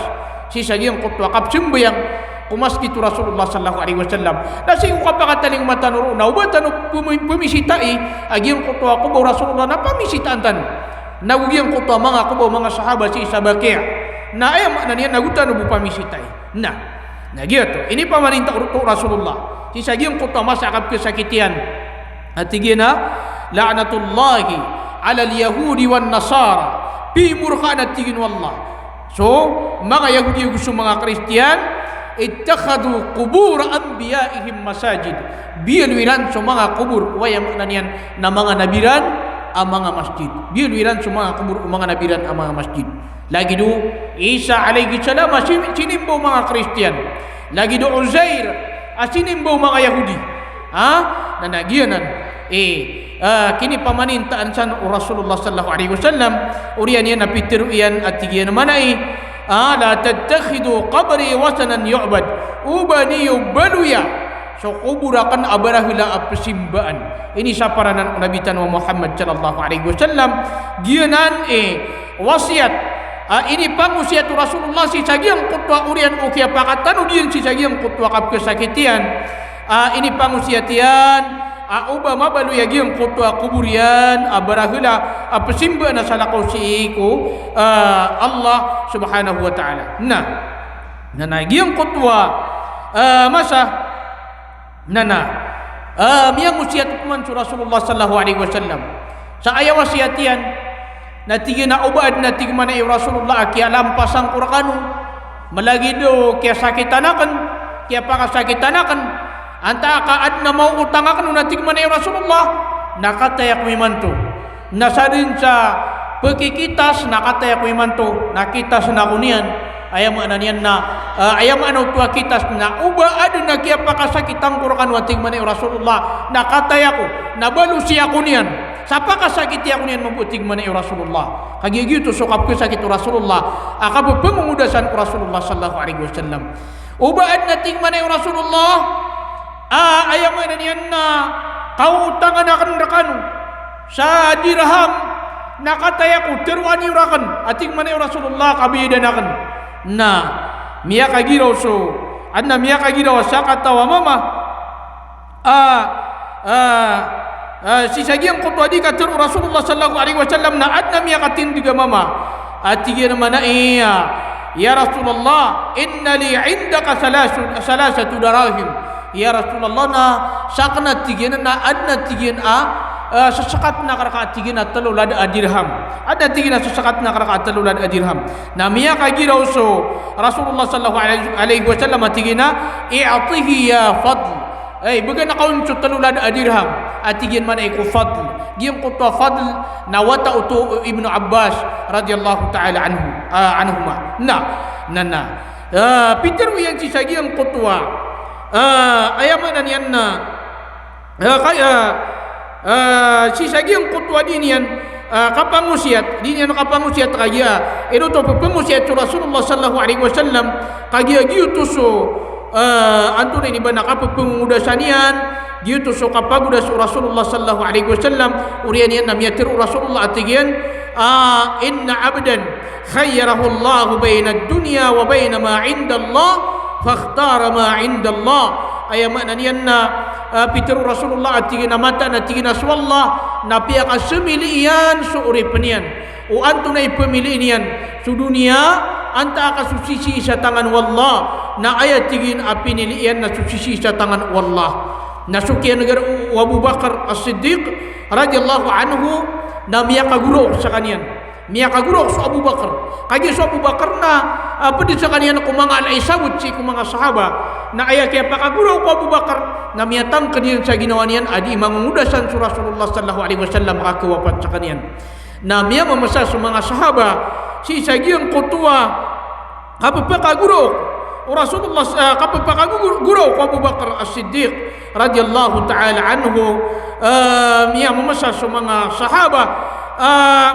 sii sa giyangkoto a kapesembayang ko masjid o Rasulullah sallallahu alaihi wasallam. Na sii ko kapakatalingoma tano roo na o ba tano pemi-, pemisitai a giyangkoto a koba o Rasulullah na pemisitaan tano. Na go giyangkoto a manga koba o manga sahaba sii sa Baqi'. Na aya maana niyan na go tano bo pemisitai. Na, na giyoto, inipamaninta o Rasulullah sii sa giyangkoto a masa a kapekesakit iyan. A tig iyan a, "La'natullahi alal yahudi wan nasara." Pimorkaan a tig iyan o Allah so manga Yahudi ago so manga Kristiyan, "Ittakhadhu qubura anbiya'ihim masajid." Biyaloy iran so manga kobor o aya maana niyan na manga nabi ran a manga masjid. Biyaloy iran so manga kobor o manga nabi ran a manga masjid. Lagid o Isa alayhis salam a si-, sinimba o manga Kristiyan. Lagid o Uzair a sinimba o manga Yahudi. Ha? Na, na giyanan i, ah, kinipamanintaan san o Rasulullah sallallahu alaihi wasallam. Oriyan iyan a pitero iyan a tig iyan a maana i, ah, "La tattakhidhu qabri wathanan yu'bad." O ba niyo baloya so kobor aken a barahela a pesimbaan. Inisapar anan o Nabi tano a Muhammad sallallahu alaihi wasallam. Giyanan i wasiyat a inipangosiyat o Rasulullah sii sa giyangkoto a oriyan o kiyapakatanod iyan sii sa giyangkoto a kapekesakit iyan. A inipangosiyat iyan a o ba mabaloy a giyangkoto a kobor iyan a barahela a pesimbaan a salakaw sii ko, ah, Allah subhanahu wa ta'ala. Na, na, na giyangkoto a, ah, masa Na, na, ah, miyangosiyat oto man so Rasulullah sallallahu alaihi wasallam sa aya wasiyat iyan. Na tig iyan a o ba aden a tig mambo o Rasulullah a kiyalampasan ko rekano, malagid o kiyasakitan aken, kiyapakasakitan aken, antaa ka aden a maootang aken on a tig mambo o Rasulullah, na kataya ko imanto. Na sadn sa pekikitas na kataya ko imanto, na kitas na ako niyan. Aya maana niyan na, ah, aya maana oto a kitas na o ba aden a kiyapakasakitan ko rekano a tig mambo o Rasulullah, na kataya ko, na balosi ako niyan. Sa pakasakiti ako niyan mambo a tig mambo o Rasulullah. Kagiya giyoto so kapekesakit o Rasulullah a kapepengongodasan o Rasulullah sallallahu alaihi wasallam. O ba aden a tig mambo o Rasulullah a, aya maana niyan na kaotangan aken rekano sa dirham, na kataya ko, teroa niyo raken a tig mambo o Rasulullah, kabayadan aken. Na miyakagiraw so, aden a miyakagiraw a sakataw a mama a, ah, ah, sii sa giyangkoto a di katero o Rasulullah sallallahu alaihi wasallam, na aden a miyakatindeg a mama a tig iyan a maana i, "Ya Rasulullah, inna li indaka thalathatu, thalathatu darahim." "Ya Rasulullah, na sakn," a tig iyan, "na adn," a tig iyan, "a, eh, sasakatn akn rka," a tig iyan, "a tlo lad a dirham. Adn," a tig iyan, "a sasakatn akn rka a tlo lad a dirham." Na miyakagiraw so Rasulullah sallallahu alaihi, alaihi wasallam a tig iyan a, "I'tihi ya Fadl." Ay, bgan ka on so tlo lad a dirham, a tig iyan, mana i ko Fadl. Giyangkoto a Fadl na wata oto o Ibnu Abbas radiyallahu ta'ala anhu, ah, anhuma. Na, na, na. Ah, pitharo iyan sii sa giyangkoto a, ah, aya maana niyan na, ah, kay, ah, ah, sii sa giyangkoto a di niyan, ah, kapangosiyat, di niyan kapangosiyat kagiya, ino to pphangosiyat so Rasulullah sallallahu alaihi wasallam, kagiya giyoto so, ah, antonaa ini ba na kapphangosiyat iyan, giyoto so kapagodas o Rasulullah sallallahu alaihi wasallam, oriyan iyan na miyatharo o Rasulullah a tig iyan, ah, "Inna abdan khayyarahu Allahu baina ad-dunya wa baina ma inda Allah, fakhtara ma inda Allah." Aya maana niyan na, ah, pitharo o Rasulullah a tig iyan a mataan a tig iyan a so Allah na piyakasamili iyan so oripn iyan. O antonaa i pamili niyan, so doniya, antaa ka so sisii sa tangan o Allah, na aya tig iyan a pinili iyan na so sisii sa tangan o Allah. Na so kiyan'gar o Abu Bakr As-Siddiq radiyallahu anhu na miyakagoraok skaniyan. Miyakagoraok so Abu Bakr. Kagiya so Abu Bakr na, ah, pd skaniyan ko manga ala i sabot sii ko manga sahaba. Na aya kiyapakagoraok o Abu Bakr na miyatangkd iyan sa ginawa niyan a di mangongodasan so Rasulullah sallallahu alaihi wasallam ka kawapat skaniyan. Na miyamamasa so manga sahaba sii sa giyangkoto a kapphakagoraok o Rasulullah, ah, kapphakagoraok o Abu Bakr As-Siddiq radiyallahu ta'ala anhu, ah, miyamamasa so manga sahaba, ah,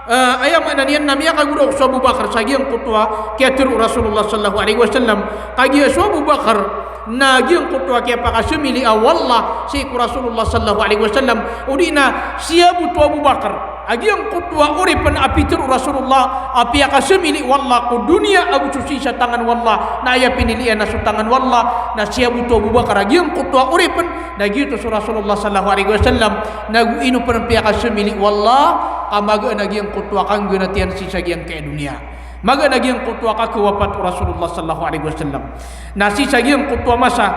ah, aya maana niyan na miyakagoraok so Abu Bakr sa giyangkoto a kiyatharo o Rasulullah sallallahu alaihi wasallam, kagiya so Abu Bakr na giyangkoto a kiyapakasamili o Allah sii ko Rasulullah sallallahu alaihi wasallam, odi na siyabot o Abu Bakr a giyangkoto a oripn a pitharo o Rasulullah a piyakasamili o Allah ko doniya ago so sisii sa tangan o Allah, na aya pinili iyan na so tangan o Allah, na siyabot o Abu Bakr a giyangkoto a oripn, na giyoto so Rasulullah sallallahu alaihi wasallam, na go ino pn piyakasamili o Allah, ka magaan a giyangkoto a kanggnat iyan sii sa giyangkai a doniya. Magaan a giyangkoto a kakawapat o Rasulullah sallallahu alaihi wasallam. Na sii sa giyangkoto a masa,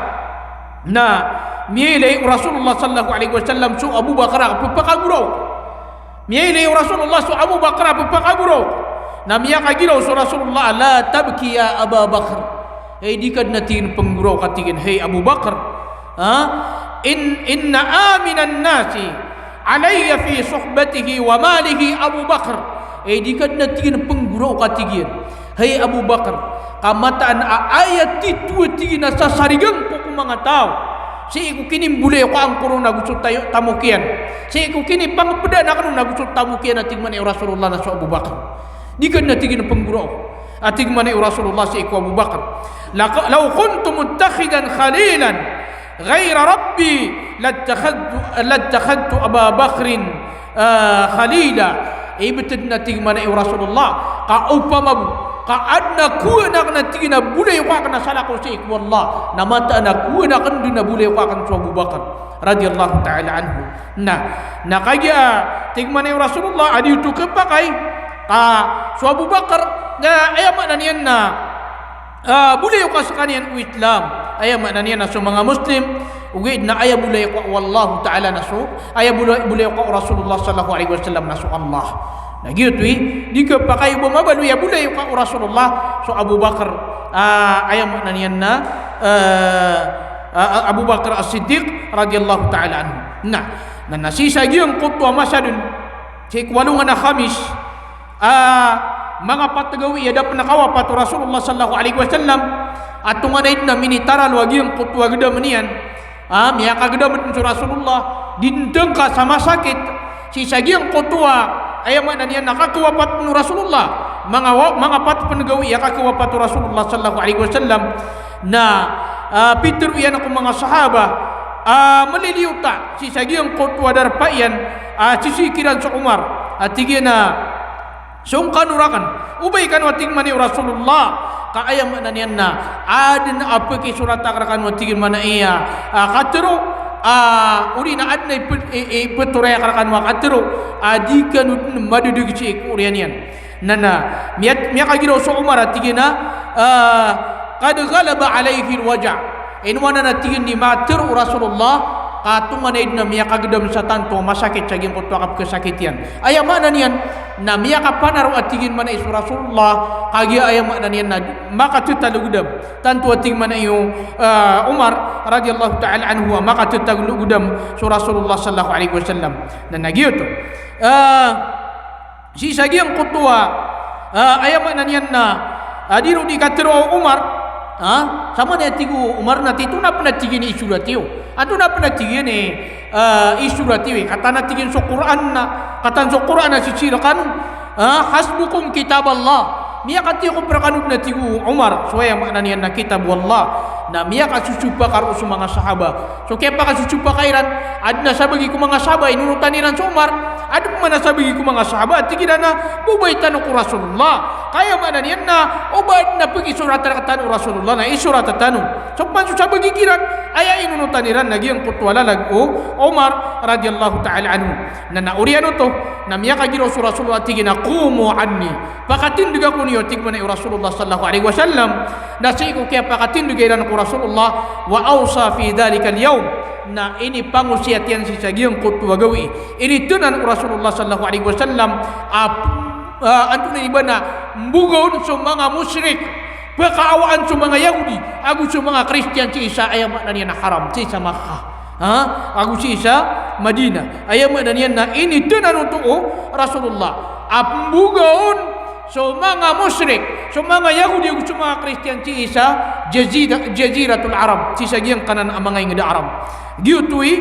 na miyailay o Rasulullah sallallahu alaihi wasallam so Abu Bakr a pphakagoraok. Miyailay o Rasulullah so Abu Bakr a pphakagoraok. Na miyakagiraw so Rasulullah, "La tabki ya Aba Bakr." Hay, di ka dn a tig iyan pnggoraok a tig iyan, hay Abu Bakr. Ha? In, inna aminan nasi alayya fi suhbatihi wa malihi Abu Bakr. Hay, di ka dn a tig iyan pnggoraok a tig iyan, hay Abu Bakr, ka mataan a aya titho a tig iyan a sasarigan ko ko manga taw sii ko kinimbolay ko angkoron ago so tayo, tamok iyan. Sii ko kinipangpdaan akn on ago so tamok iyan, a tig man o Rasulullah na so Abu Bakr. Di ka dn a tig iyan pnggoraok, a tig man o Rasulullah sii ko Abu Bakr. Laq-, law kuntu muttakhidan khalilan ghayra rabbi lattakhadtu, lattakhadtu Aba Bakrin, ah, khalila. Ibt dn a tig man o Rasulullah, ka opama bo ka adn a kowaan akn a tig iyan a bolayoka akn a salakaw sii ko Allah, na mataan a kowaan akn dn a bolayoka akn so Abu Bakr radiyallahu ta'ala anhu. Na, na kagiya tig man o Rasulullah a di oto khapakay, ka so Abu Bakr, na aya maana niyan na, ah, bolayoka skaniyan o Islam. Aya maana niyan na so manga Muslim, ogaid na aya bolayoka o Allahu ta'ala na so, aya bola-, bolayoka o Rasulullah sallallahu alaihi wasallam na so Allah. Na giyoto i, di khapakay o ba mabaloy a bolayoka o Rasulullah so Abu Bakr, ah, aya maana niyan na, ah, ah, Abu Bakr As-Siddiq radiyallahu ta'ala anhu. Na, na, na sii sa giyangkoto a masa dn, sii ko alongan a Khamis, ah, manga pat gawii a da pn kawapat o Rasulullah sallallahu alaihi wasallam, a tonganay dn a minitaral o giyangkoto a gdam iyan. Ah, miyakagdam dn so Rasulullah, di dn tngka sa masakit, sii sa giyangkoto a, aya maana niyan na kakawapat o Rasulullah. Manga wa-, manga pat pn gawii a kakawapat o Rasulullah sallallahu alaihi wasallam. Na, ah, pitharo iyan ko manga sahaba a maliliyota sii sa giyangkoto a darpa iyan, ah, sisii kiran so Umar, a tig iyan a, song kano rakn, o ba i kano, a tig man o Rasulullah, ka aya maana niyan na adn a pkisorat akn rkano, a tig iyan, mana iya, ah, katharo, ah, odi na adn a ip-, i-, i-, iptharo akn rkano a katharo a di kano dn madadg sii ko oriyan iyan. Na, na, miya-, miyakagiraw so Umar a tig iyan a, ah, qad ghalaba alayhi al-waja'. Ino maana na tig iyan di matero o Rasulullah, ka tonganay den a miyakagedam sa tanto a masakit sa giyangkoto a kapekesakit iyan. Aya maana niyan na miyakapanaro a tig iyan mana i so Rasulullah, kagiya aya maana niyan na makatetalogedam. Tanto a tig mana i o, ah, Umar radiyallahu ta'ala anhu a makatetalogedam so Rasulullah sallallahu alaihi wasallam. Na, na giyoto. Ah, Sii sa giyangkoto a, ah, aya maana niyan na, ah, di ron di katero o Umar, ah, sa maana tig o Umar na tig iyan, antonaa pen a tig iyan i isorat iyo? Antonaa pen a tig iyan i, ah, isorat iyo i? Kataan a tig iyan so Qur'an na, kataan so Qur'an a sisii rekano, ah, "Hasbukum kitaballah." Miyakatiyakop rekano den a tig o Umar so aya maana niyan na kitab o Allah. Na miyakasosopak roo so manga sahaba. So kiyapakasosopak iran, aden a sabagi ko manga sahaba, inonotan iran so Umar. Aden man a sabagi ko manga sahaba a tig iran a, "Bo ba i tano ko Rasulullah?" Ka aya maana niyan na o ba aden a pekisorat rektano o Rasulullah na isorat tano. So pman so sabagi kiran, aya inonotan iran na giyangkoto a lalag o Umar radiyallahu ta'ala anhu. Na, na oriyan oto, na miyakagiraw so Rasulullah a tig iyan a, "Qumu anni." Pakatindeg ako niyo, tig mana i o Rasulullah sallallahu alaihi wasallam. Na sii ko kiyapakatindeg iran ko Rasulullah, wa awsa fi dhalikal yawm. Na inipangosiyat iyan sii sa giyangkoto a gawii. Initenan o Rasulullah sallallahu alaihi wasallam a, ah, antonaa i ba na mbogaon so manga mushrik, pekaawaan so manga Yahudi ago so manga Kristiyan sii sa aya maana niyan na haram, sii sa Makkah. Ha? Ago sii sa Madinah. Aya maana niyan na initenan oto o Rasulullah a pembogaon so manga mushrik, so manga Yahudi ago so manga Kristiyan sii sa jazira-, Jaziratul Arab, sii sa giyangkanan a manga inged a Arab. Giyoto i,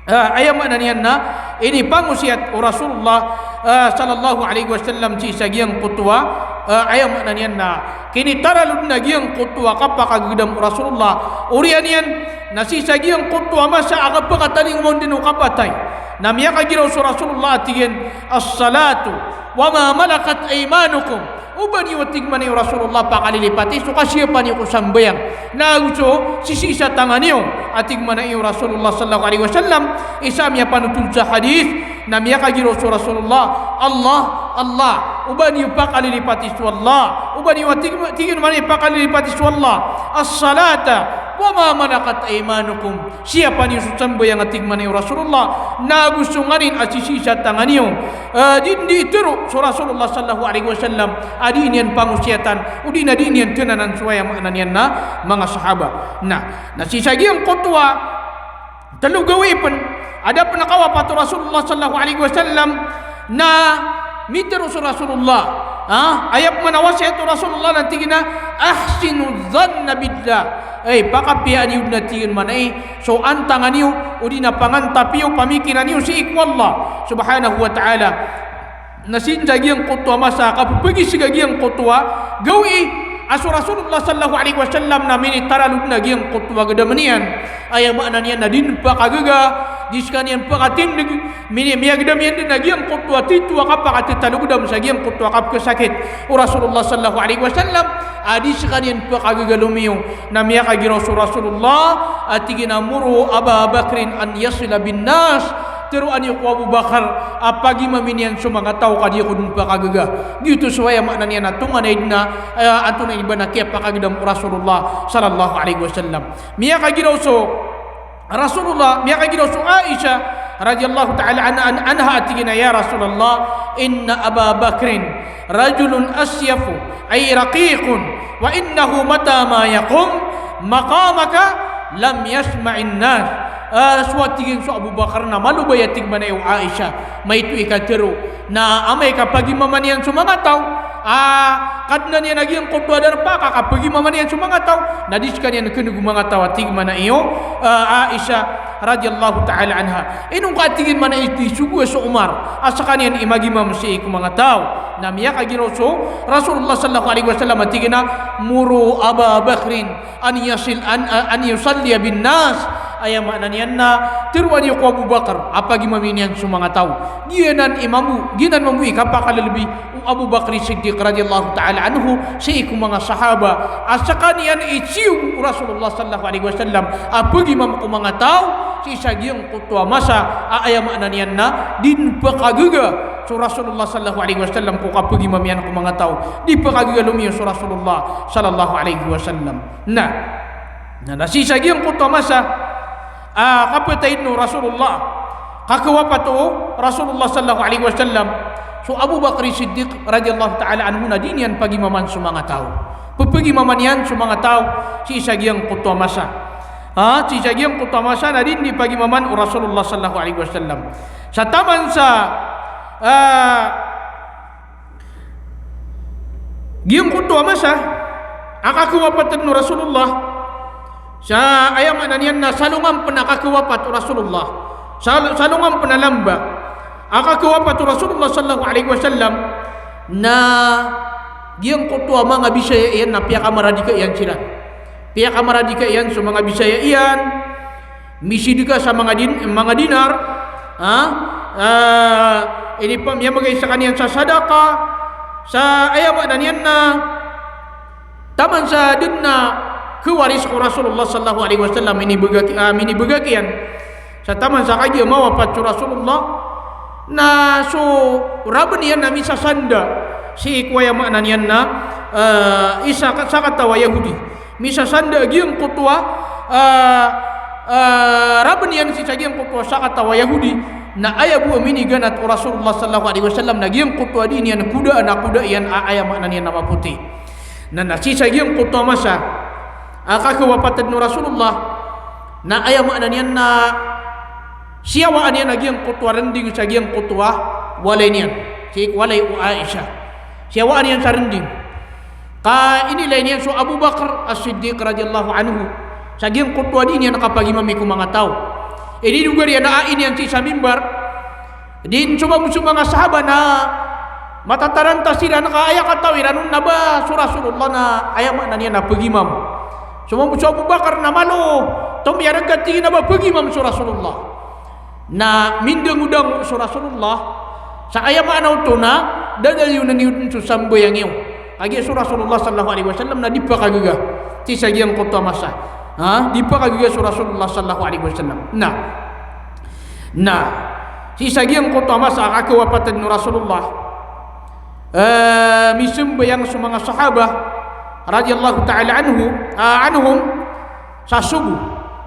ah, aya maana niyan na inipangosiyat o Rasulullah, ah, sallallahu alaihi wasallam sii sa giyangkoto a, ah, aya maana niyan na kinitaralod na giyangkoto a kapakagedam o Rasulullah. Oriyan iyan na sii sa giyangkoto a masa a kapakatalingoma on den o kapatay, na miyakagiraw so Rasulullah a tig iyan, "As-salatu wa ma malakat aymanukum." O ba niyo, a tig mana i o Rasulullah, pakalilipati so kasiyapa niyo ko sambayang, na ago so sisii sa tangan iyo, a tig mana i o Rasulullah sallallahu alaihi wasallam. Isa a miyapanotol sa hadith, na miyakagiraw so Rasulullah, "Allah, Allah." O ba niyo pakalilipati so Allah. O ba niyo, a tig, tig iyan mana i, pakalilipati so Allah. "As-salata wa ma malakat aymanukum." Siyapa niyo so sambayang, a tig mana i o Rasulullah, na ago so nganin a sisii sa tangan iyo. Ah, di, di tero so Rasulullah sallallahu alaihi wasallam a di niyan pangosiyatan, odi na di niyan tenanan so aya maana niyan na manga sahaba. Na, na sii sa giyangkoto a telo gawii pen, a da pen a kawapat o Rasulullah sallallahu alaihi wasallam, na mitero so Rasulullah, ha? Aya pen a wasiyat o Rasulullah na tig iyan a, "Ahsinu dhanna billah." Ay, pakapiyaan iyo den, a tig iyan mana i, so antangan iyo, odi na pangantap iyo, pamikiran iyo sii ko Allah subhanahu wa ta'ala. Na sii sa giyangkoto a masa a kapepegiseg a giyangkoto a gawii a so Rasulullah sallallahu alaihi wasallam na minitaralod na giyangkoto a gedamen iyan. Aya maana niyan na di den pakagaga, di sekaniyan pakatindeg, mini-, miyagedam iyan den a giyangkoto a tito a kapakatetalogedam sa giyangkoto a kapekesakit o Rasulullah sallallahu alaihi wasallam, a di sekaniyan pakagaga lomiyo. Na miyakagiraw so Rasulullah a tig iyan a, "Muru Aba Bakrin an yasila bin nas." Teroa niyo ko Abu Bakar a pagimami niyan so manga taw ka di ako den pakagaga. Giyoto so aya maana niyan na tonganay den a, eh, antonaa i ba na kiyapakagedam o Rasulullah sallallahu alaihi wasallam. Miyakagiraw so Rasulullah, miyakagiraw so Aisha radiyallahu ta'ala an-, an-, anha a tig iyan a, "Ya Rasulullah, inna Aba Bakrin rajulun asyafu, ay raqiqun, wa innahu mata ma yaqum maqamaka lam yasma'in nas." Ah, so a tig iyan so Abu Bakar na malobay, a tig mana i o Aisha, maito i katero. Na amay ka pagimama niyan so manga taw, ah, kadnan iyan a giyangkoto a darpa ka kapagimama niyan so manga taw, na di sekaniyan keneg o manga taw, a tig mana i o, ah, Aisha radiyallahu ta'ala anha. Ino ngka, a tig iyan mana i, di sogo so Umar a sekaniyan i magimam sii ko manga taw. Na miyakagiraw so Rasulullah sallallahu alaihi wasallam a tig iyan a, "Muru Aba Bakrin an yasil, an, an yusalliya bin nas." Aya maana niyan na teroa niyo ko Abu Bakar a pagimami niyan so manga taw. Giyanan i mambo, giyanan mambo i kapakalelebi o Abu Bakr Siddiq radiyallahu ta'ala anhu sii ko manga sahaba a sekaniyan i siyog o Rasulullah sallallahu alaihi wasallam a pagimam ko manga taw sii sa giyangkoto a masa a aya maana niyan na di den pakagaga so Rasulullah sallallahu alaihi wasallam ko kapagimam iyan ko manga taw. Di pakagaga lomiyo so Rasulullah sallallahu alaihi wasallam. Na Na, na sii sa giyangkoto a masa a kapatay o Rasulullah, kakawapat o Rasulullah sallallahu alaihi wasallam, so Abu Bakr Siddiq radhiyallahu ta'ala anhu na di niyan pagimaman so manga taw. Pepagimaman iyan so manga taw sii sa giyangkoto a masa. Ha, sii sa giyangkoto a masa na di niyan pagimaman o Rasulullah sallallahu alaihi wasallam. Sa taman sa, ah, giyangkoto a masa a kakawapatan o Rasulullah, sa aya maana niyan na salongan pen a kakawapat o Rasulullah, sal-, salongan pen a lamba a kakawapat o Rasulullah sallallahu alaihi wasallam, na giyangkoto a manga bisaya iyan na piyakamaradika iyan siran. Piyakamaradika iyan so manga bisaya iyan, misidka sa manga din-, manga dinar, ha? Ah, ini pa, miyamagay sekaniyan sa sadaka, sa aya maana niyan na taman sa den a kawaris ko Rasulullah sallallahu alaihi wasallam, inibegak, ah, minibegak iyan. Sa taman sa kagiya mawapat so Rasulullah, na so raben iyan na misasanda sii ko aya maana niyan na, ah, isa ka, sakataw a Yahudi. Misasanda giyangkoto a, ah, ah, raben iyan sii sa giyangkoto a sakataw a Yahudi, na aya bo a miniganat o Rasulullah sallallahu alaihi wasallam na giyangkoto a di niyan kodaan a koda iyan a aya maana niyan na mapoti. Na, na sii sa giyangkoto a masa a kakawapatan o Rasulullah, na aya maana niyan na siyawaan iyan a giyangkoto a rending sa giyangkoto a walay niyan, sii ko walay o Aisha. Siyawaan iyan sa rending. Ka inilay niyan so Abu Bakr As-Siddiq radhiyallahu anhu sa giyangkoto a di niyan kapagimami ko manga taw. Inidogar iyan a ain iyan sii sa mimbar. Di somambo so manga sahaba na matataranta siran ka aya katawi ran on na ba so Rasulullah na aya maana niyan na pegimam. Somambo so Abu Bakr na malo, tomiyareg ka tig iyan a ba pegimam so Rasulullah. Na mindangodango so Rasulullah, sa aya maana oto na dadayonan iyo den so sambayang iyo. Kagiya so Rasulullah sallallahu alaihi wasallam na di pakagaga sii sa giyangkoto a masa. Ha? Di pakagaga so Rasulullah sallallahu alaihi wasallam. Na, na sii sa giyangkoto a masa a kakawapatan o Rasulullah, eh, misambayang so manga sahaba radhiyallahu ta'ala anhu, ah, anhum, sa sobo.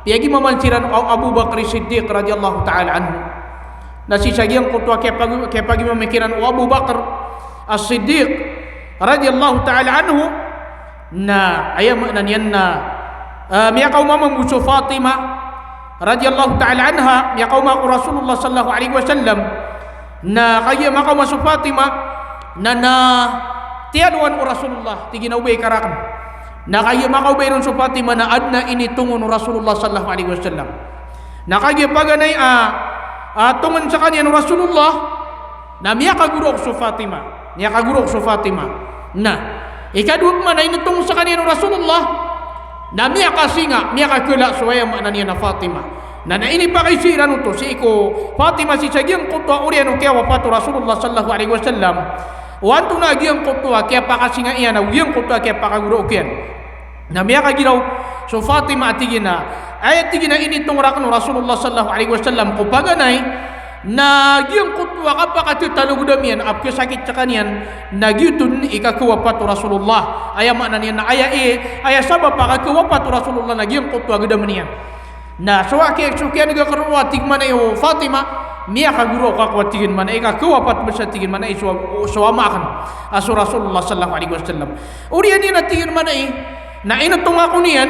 Piyagimaman siran o Abu Bakr Siddiq radhiyallahu ta'ala anhu. Na sii sa giyangkoto a kiyapag-, kiyapagimami kiran o Abu Bakr As-Siddiq radhiyallahu ta'ala anhu, na aya maana niyan na, ah, miyakaoma mambo so Fatima radhiyallahu ta'ala anha, miyakaoma ko Rasulullah sallallahu alaihi wasallam. Na kagiya makaoma so Fatima, na, na tiyalowan o Rasulullah, tig iyan a obay ka raken. Na kagiya makaobay ron so Fatima na aden a initongon o Rasulullah sallallahu alaihi wasallam. Na kagiya paganay a, a, tongen sekaniyan o Rasulullah, na miyakagorok so Fatima. Miyakagorok so Fatima. Na ikadowa pman a initong sekaniyan o Rasulullah, na miyakasinga, miyakakela so aya maana niyan a Fatima. Na, na inipakaiza iran oto sii ko Fatima sii sa giyangkoto a oriyan o kiyawapat o Rasulullah sallallahu alaihi wasallam. O antonaa giyangkoto a kiyapakasinga iyan, o giyangkoto a kiyapakagorok iyan. Na miyakagiraw so Fatima a tig iyan a, aya tig iyan a initong raken o Rasulullah sallallahu alaihi wasallam ko paganay, na giyangkoto a kapakatetalogdam iyan a pekesakit sekaniyan, na giyoto den i kakawapat o Rasulullah. Aya maana niyan na aya i, aya sabap a kakawapat o Rasulullah na giyangkoto a gedamen iyan. Na so aki, so kiyaneg aken roo a tig mambo o Fatima, miyakagorok ako a tig iyan mambo i kakawapat bes a tig iyan mambo i so, so ama aken a so Rasulullah sallallahu alaihi wasallam. Oriyan iyan a tig iyan mambo i, na initong ako niyan,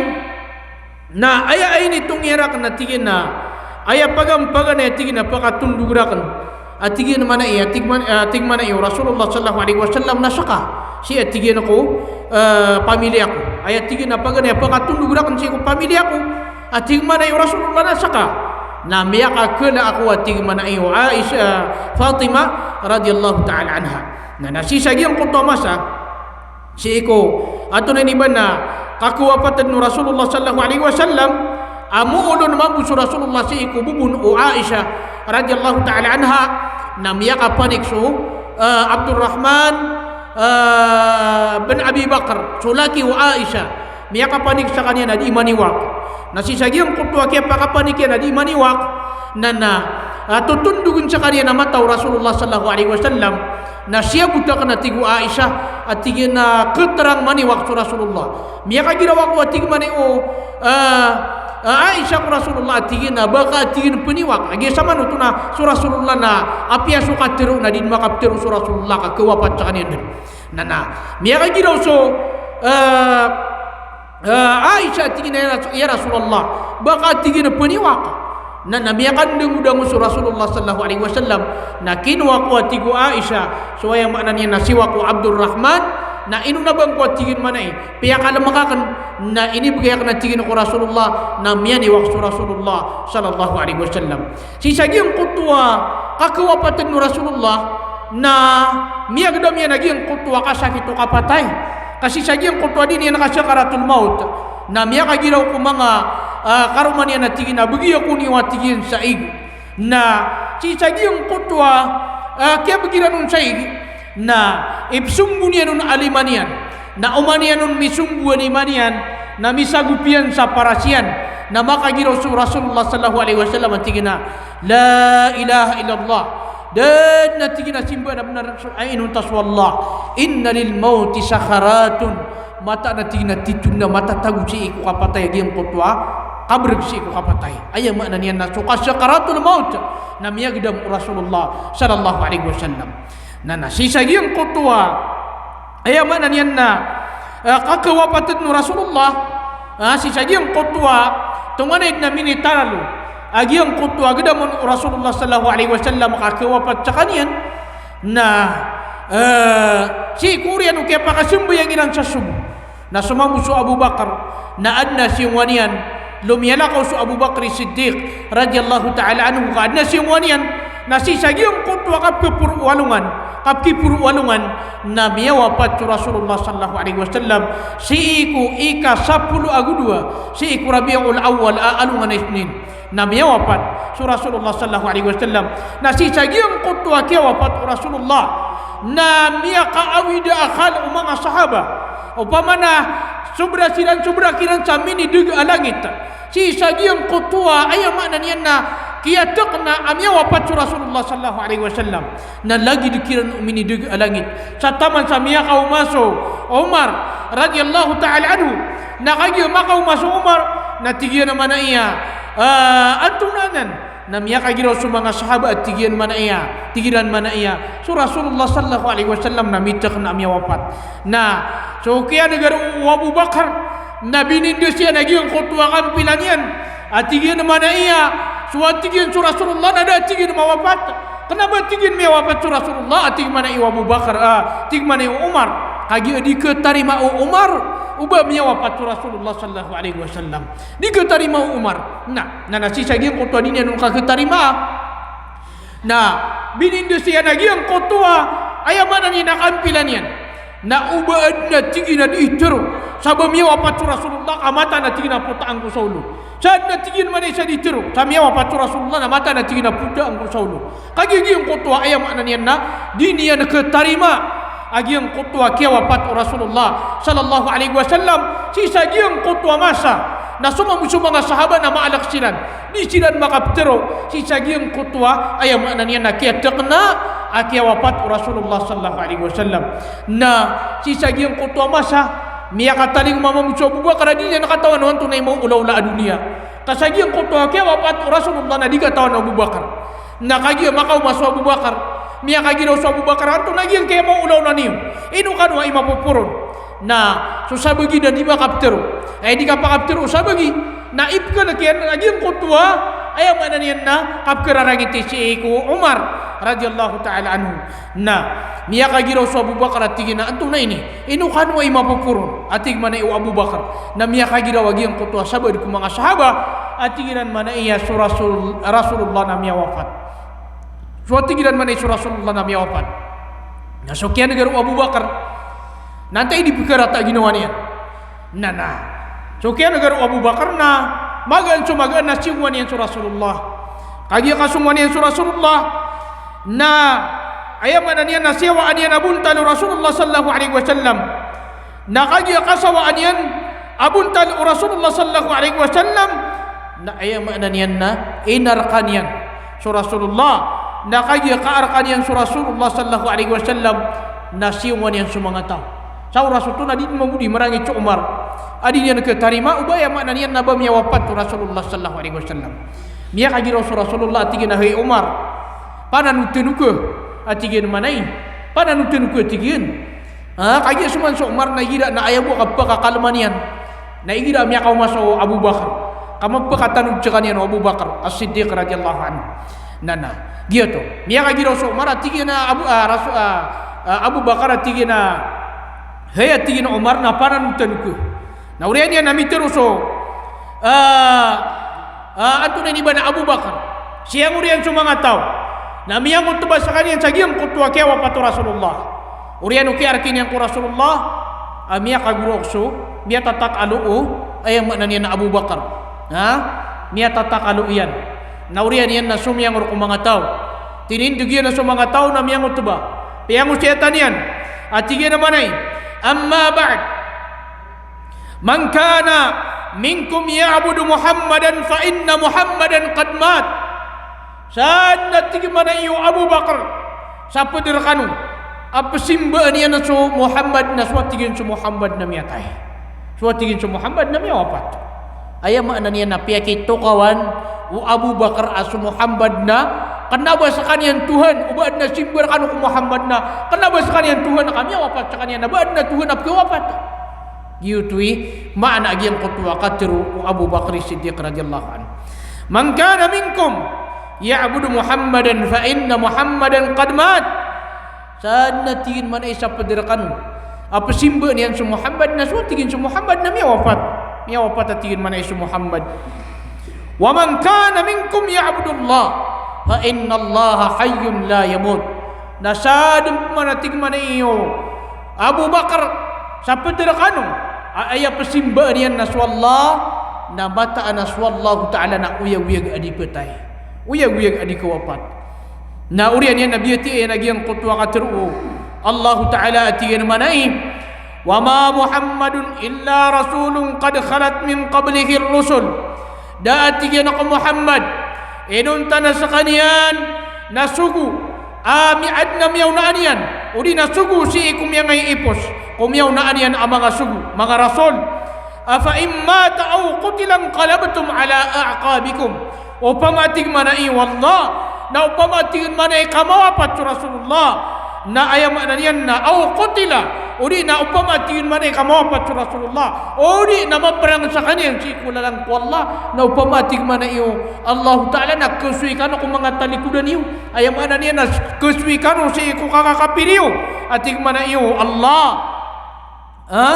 na aya a initong iyan raken a tig iyan a, aya pagan, paganay a tig iyan a pakatondog raken a tig iyan mambo i, a tig man, a tig mambo i o Rasulullah sallallahu alaihi wasallam na seka sii a tig iyan ko, eh, pamilya ko. Aya tig iyan a paganay a pakatondog raken sii ko pamilya ko a tig mambo i o Rasulullah na seka. Na miyakakela ako a tig mambo i o Aisha, Fatima radhiyallahu ta'ala anha. Na, na sii sa giyangkoto a masa, sii ko, antonaa ini ba na, kakawapat den o Rasulullah sallallahu alaihi wasallam, a moolon mambo so Rasulullah sii ko bobon o Aisha radhiyallahu ta'ala anha, na miyakapanik so, eh, Abdurrahman, eh, bin Abi Bakr, so laki o Aisha, miyakapanik sekaniyan a di maniwak. Na sii sa giyangkoto a kiyapakapanik iyan a di maniwak, na, na, ah, totondogen sekaniyan a mata o Rasulullah sallallahu alaihi wasallam. Na siyabot akn a tig o Aisha, a tig iyan a khatarang maniwak so Rasulullah. Miyakagiraw ako a tig mambo o, ah, ah, Aisha ko Rasulullah, a tig iyan a ba ka a tig iyan pniwak. Lagid sa mambo oto na so Rasulullah na apiya so katharo na di dn makaptharo so Rasulullah ka khawapat skaniyan dn. Na, na miyakagiraw so, ah, ah, Aisha a tig iyan a, "Ya Ras-, ya Rasulullah, ba ka a tig iyan pniwak." Na, na miyakandanggodango so Rasulullah sallallahu alaihi wasallam. Na kinowa ko a tig o Aisha so, aya maana niyan na siwak o Abdurrahman. Na inona ba ngko a tig iyan mambo i piyakalmk akn, na inibgay akn a tig iyan ko Rasulullah, na miyaniwak so Rasulullah sallallahu alaihi wasallam. Sii sa giyangkoto a kakawapatn o Rasulullah, na miyagdam iyan a giyangkoto a kasakit o kapatay. Ka sii sa giyangkoto a dii niyan kasakaratul maut, na miyakagiraw ko manga, ah, karoma niyan a tig iyan a bgi ako niyo a tig iyan sa ig. Na sii sa giyangkoto a, ah, kiyabgi iran on sa ig, na ipsombo niyan on a lima niyan. Na oman iyan on misombo a lima niyan, na misagop iyan sa paras iyan. Na makagiraw so Rasulullah sallallahu alaihi wasallam a tig iyan a, "La ilaha illallah." Da dn a tig iyan a simbaan a bnar so, ay, inonta so Allah. "Inna lil mauti sakharatun." Mataan a tig iyan a titho na matatago sii ko kapatay a giyangkoto a kabrg sii ko kapatay. Aya maana niyan na so kasakaratul maut na miyagdam o Rasulullah sallallahu alaihi wasallam. Na, na sii sa giyangkoto a, aya maana niyan na, ah, kakawapatn o Rasulullah, ah, sii sa giyangkoto a tonganay dn a minitaralo a giyangkoto a gdam on o Rasulullah sallallahu alaihi wasallam ka kawapat skaniyan. Na, eh, sii ko oriyan o kiyapakasambayang iran sa sobo, na so mambo so Abu Bakar, na adn a siyongowan iyan, lomiyalakaw so Abu Bakar Siddiq radhiyallahu ta'ala anhu, ka adn a siyongowan iyan. Na sii sa giyangkoto a kapkiporo o alongan, kapkiporo o alongan, na miyawapat so Rasulullah sallallahu alaihi wasallam sii ko ika sapolo ago dowa sii ko Rabiul Awwal a alongan a Isnin. Na miyawapat so Rasulullah sallallahu alaihi wasallam. Na sii sa giyangkoto a kiyawapat o Rasulullah, na miyakaawid a akal o manga sahaba. Opama na sobra siran, sobra kiran sa minidg a langit. Sii sa giyangkoto a, aya maana niyan na kiyatk na a miyawapat so Rasulullah sallallahu alaihi wasallam. Na lagid kiran o minidg a langit. Sa taman sa miyakaoma so Umar radhiyallahu ta'ala anhu. Na kagiya makaoma so Umar, na tig iyan a maana iya, ah, antonaa nan? Na miyakagiraw so manga sahaba a tig iyan a maana iya, tig iran a maana iya, so Rasulullah sallallahu alaihi wasallam na mitk na a miyawapat. Na so kiyan'gar o Abu Bakar, na binindas iyan a giyangkoto a kampilan iyan. A tig iyan a maana iya, so a tig iyan so Rasulullah na da a tig iyan mawapat. Kna ba tig iyan miyawapat so Rasulullah, a tig mambo o Abu Bakar, ah, tig mambo o Umar. Kagiya di khatarima o Umar o ba miyawapat so Rasulullah sallallahu alaihi wasallam. Di khatarima o Umar. Na, na, na sii sa giyangkoto a di niyan on kakhatarimaa. Na binindas iyan a giyangkoto a, aya maana niyan na kampilan iyan. Na o ba adn a tig iyan a dii tharo sa ba miyawapat so Rasulullah ka mataan a tig iyan a potaan ko sa olo. Sa adn a tig iyan a maana i sa dii tharo sa miyawapat so Rasulullah na mataan a tig iyan a potaan ko sa olo. Kagiya giyangkoto a, aya maana niyan na di niyan khatarima a giyangkoto a kiyawapat o Rasulullah sallallahu alaihi wasallam. Sii sa giyangkoto a masa na so mambo so manga sahaba na maalk siran. Di siran makaptharo sii sa giyangkoto a, aya maana niyan na kiyatk na a kiyawapat o Rasulullah sallallahu alaihi wasallam. Na sii sa giyangkoto a masa, miyakatalingoma mambo so Abu Bakar a di niyan katawan o antonaa i maolaola a doniya. Ka sa giyangkoto a kiyawapat o Rasulullah na di katawan o Abu Bakar. Na kagiya makaoma so Abu Bakar, miyakagiraw so Abu Bakar, antonaa giyangkaya maolaola niyo? Ino kano a i mapoporon? Na so sabagi na di makaptharo. Ay, di kapakaptharo o sabagi. Na ipkhalk iyan a giyangkoto a, aya maana niyan na kapkhararangiti sii ko Umar radhiyallahu ta'ala anhu. Na miyakagiraw so Abu Bakar a tig iyan a antonaa ini? Ino kano a i mapoporon? A tig mambo o Abu Bakar. Na miyakagiraw a giyangkoto a sabaad ko manga sahaba a tig iran a maana iya so Rasul, Rasulullah na miyawapat. So a tig iran a maana i so Rasulullah na miyawapat. Na so kiyan'gar o Abu Bakar na antaa i di pkharata a ginawa niyan. Na, na so kiyan'gar o Abu Bakar na magaan so magaan na siyongowan iyan so Rasulullah. Kagiya kasongowan iyan so Rasulullah na, aya maana niyan na siyawaan iyan a bontal o Rasulullah sallallahu alaihi wasallam. Na kagiya kasawaan iyan a bontal o Rasulullah sallallahu alaihi wasallam, na aya maana niyan na inarkan iyan so Rasulullah Na kagiya kaarkan iyan so Rasulullah sallallahu alaihi wasallam, na siyongan iyan so manga taw. Sa oras oto na di mambo di marangit so Umar a di niyan katarima o ba aya maana niyan na ba miyawapat so Rasulullah sallallahu alaihi wasallam. Miyakagiraw so Rasulullah a tig iyan a, "Hay Umar, pananoten oka," a tig iyan, "manay, pananoten oka," a tig iyan. Ah, kagiya so man so Umar na igira na aya bo a kapakakalma niyan na igira miyakaoma so Abu Bakar, ka mapakatanod sekaniyan o Abu Bakar As-Siddiq radhiyallahu anhu. Na, na, giyoto. Miyakagiraw so Umar a tig iyan a Abu, ah, Rasu-, ah, ah, Abu Bakar a tig iyan a, "Hay," a tig iyan, "Umar, na pananoten oka." Na oriyan iyan na mitero so, ah, ah, antonaa ini ba na Abu Bakar. Siyang oriyan so manga taw na miyangotba sekaniyan sa giyangkoto a kiyawapat o Rasulullah. Oriyan o kiyaarkan iyan ko Rasulullah, ah, miyakagorok so, miyatatakalo o, aya maana niyan na Abu Bakar. Ha? Miyatatakalo iyan. Na oriyan iyan na somiyangor ko manga taw. Tinindeg iyan a so manga taw na miyangotba. Piyangosiyatan iyan. A tig iyan a manay, "Amma ba'd. Man kana minkum ya'budu Muhammadan fa inna Muhammadan qad mat." Sadn a tig iyan a manay o Abu Bakar, sa pd rkano a psimbaan iyan so Muhammad na so a tig iyan so Muhammad na miyatay. So a tig iyan so Muhammad na miyawapat. Aya maana niyan na piyakitokawan o Abu Bakar a so Muhammad na kna ba sekaniyan Tuhan, o ba adn a simba rkano ko Muhammad na kna ba sekaniyan Tuhan ka miyawapat sekaniyan na ba adn a Tuhan a pkawapat. Giyoto i maana a giyangkoto a katero o Abu Bakr Siddiq radhiyallahu anhu. "Man kana minkum ya'budu Muhammadan fa inna Muhammadan qad mat." Sadn a tig iyan a manay sa pd rkano a psimbaan iyan so Muhammad na so a tig iyan so Muhammad na miyawapat. Miyawapat a tig iyan a manay so Muhammad. "Wa man kana minkum ya'budullah fa innallaha hayyun la yamut." Na sadn pman a tig iyan a manay o Abu Bakar sa pd rkano a aya psimbaan iyan na so Allah, na mataan a so Allahu Ta'ala na oyagoyag a di ptay, oyagoyag a di kawapat. Na oriyan iyan na biyatiya iyan a giyangkoto a katero o Allahu Ta'ala a tig iyan a manay, "Wa ma Muhammadun illa rasulun qad khalat min qablihir rusul." Da a tig iyan a ko Muhammad inonta na sekaniyan na sogo a mi-, adn a miyaonaan iyan, odi na sogo sii ko miyangaiipos ko miyaonaan iyan a manga sogo, manga rasul. "Afa in mata aw qutila inqalabtum ala a'qabikum." Opama a tig iyan a manay o Allah, na opama a tig iyan a manay ka mawapat so Rasulullah, na aya maana niyan na aw qutila, odi na opama a tig iyan a manay ka mawapat so Rasulullah, odi na maprang sekaniyan sii ko lalan ko Allah, na opama a tig iyan a manay o Allahu Ta'ala na kasoy kano ko manga talikodan iyo. Aya maana niyan na kasoy kano sii ko kakakapir iyo, a tig iyan a manay o Allah. Ha?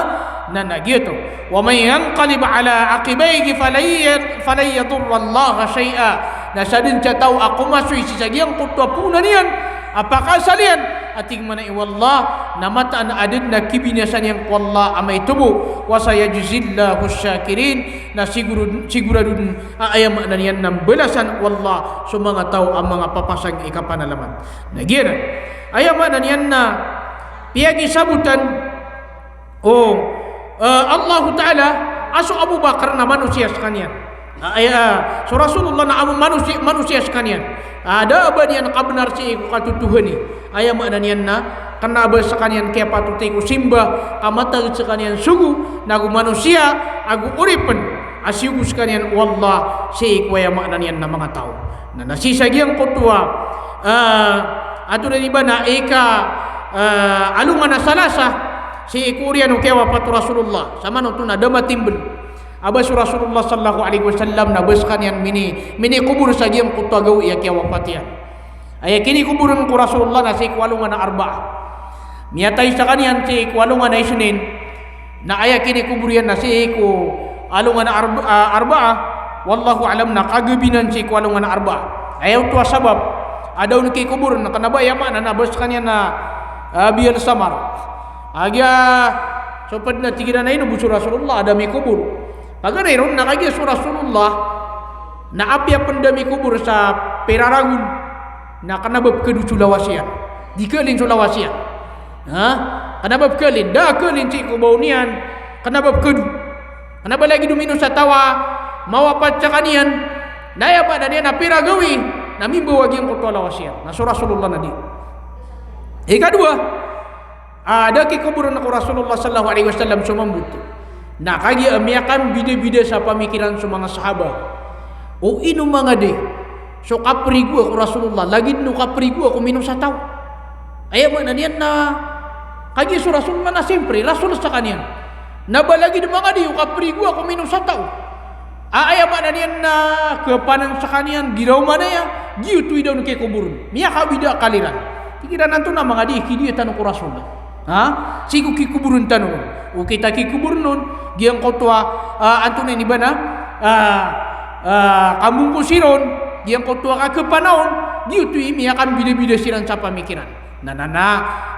Na, na giyoto. "Wa man yanqalib ala aqibayhi falan ya-, falan yadurrallaha shay'a." Na sadn sa taw a komasoy sii sa giyangkoto a poonan iyan a pakaasal iyan, a tig iyan a manay o Allah, na mataan a da dn a kibinasa niyan ko Allah a maito bo. "Wa sayajzillahu shakirin." Na siguro, sigurado dn a aya maana niyan na mbalasan o Allah so manga taw a manga papasang i kapanalamat. Na giyanan. Aya maana niyan na piyagisabotan o, eh, Allahu Ta'ala a so Abu Bakar na manosiya sekaniyan. Ah, aya, ah, so Rasulullah na amo manosi-, manosiya sekaniyan. Ah, da a ba niyan kabnar sii ko katotohani. Aya maana niyan na kna a ba sekaniyan kiyapatoti ko simba, ka matag sekaniyan sogo, nago manosiya, ago oripn a siyogo sekaniyan o Allah sii ko aya maana niyan na manga taw. Na, na sii sa giyangkoto a, ah, antonaa ini ba na ika, ah, alongan a Salasa, sii ko oriyan o kiyawapat o Rasulullah. Samanoto na da matimbl a ba so Rasulullah sallallahu alaihi wasallam na ba sekaniyan mini-, minikobor sa giyangkoto a gawii a kiyawapat iyan. Aya kinikoborn ko Rasulullah na sii ko alongan a Arbaa. Miyatay sekaniyan sii ko alongan a Isnin, na aya kinikobor iyan na sii ko alongan a Arb-, ah, Arbaa, wallahu a'lam, na kagabinan sii ko alongan a Arbaa. Aya oto a sabap a da on kikobor, na kna ba aya maana na ba sekaniyan na, ah, biyalsamar. Agiya so pd na tig iran a ino bo so Rasulullah a da mikobor. Paganay ron na kagiya so Rasulullah na apiya pn da mikobor sa pira ragon, na kna ba pkhado so lawas iyan. Di kaalin so lawas iyan. Ha? Kna ba pkhaalin, da kaalin sii ko baw niyan, kna ba pkhado. Kna ba lagid o mino sa taw a mawapat sekaniyan, na aya maana niyan na pira gawii Na mimbawa giyangkoto a lawas iyan. Na so Rasulullah na di. Ikadowa, a, da kikoboran ko Rasulullah sallallahu alaihi wasallam so mambo oto. Na kagiya miyakambidabida sa pamikiran so manga sahaba. O ino mangadi so kaprigoa ko Rasulullah, lagid o kaprigoa ko minos a taw. Aya maana niyan na kagiya so Rasulullah na siyempre, Rasul skaniyan. Na ba lagid mangadi o kaprigoa ko minos a taw. A, aya maana niyan na kapanan skaniyan, giraw manaya, giyoto i da on kikoboran. Miyakabida a kaliran. Tig iran antonaa mangadi i kidiya tano ko Rasul. Ha? Sii ko kikoboran tano on. Okit a kikoboran on, giyangkoto a, a, antonaa ini ba na, a, a, kambongko siran, giyangkoto a kakapana on, giyoto i miyakambidabida siran sa pamikiran. Na, na, na,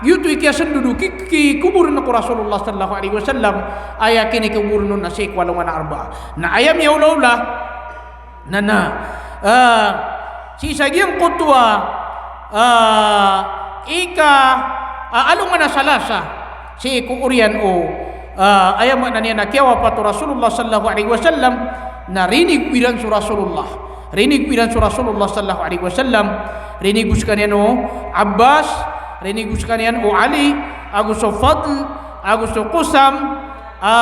giyoto i kiyasndod o ki, kikoboran ko Rasulullah sallallahu alaihi wasallam, aya kinikoboran on na sii ko alongan a Arbaa. Na aya miyaolaola, na, na, a, sii sa giyangkoto a, a, ika, a, alongan a Salasa, sii ko oriyan o, a, aya maana niyan na kiyawapat o Rasulullah sallallahu alaihi wasallam, na rinigo iran so Rasulullah. Rinigo iran so Rasulullah sallallahu alaihi wasallam, rinigo skaniyan o Abbas, rinigo skaniyan o Ali, ago so Fadl, ago so Qusam, a,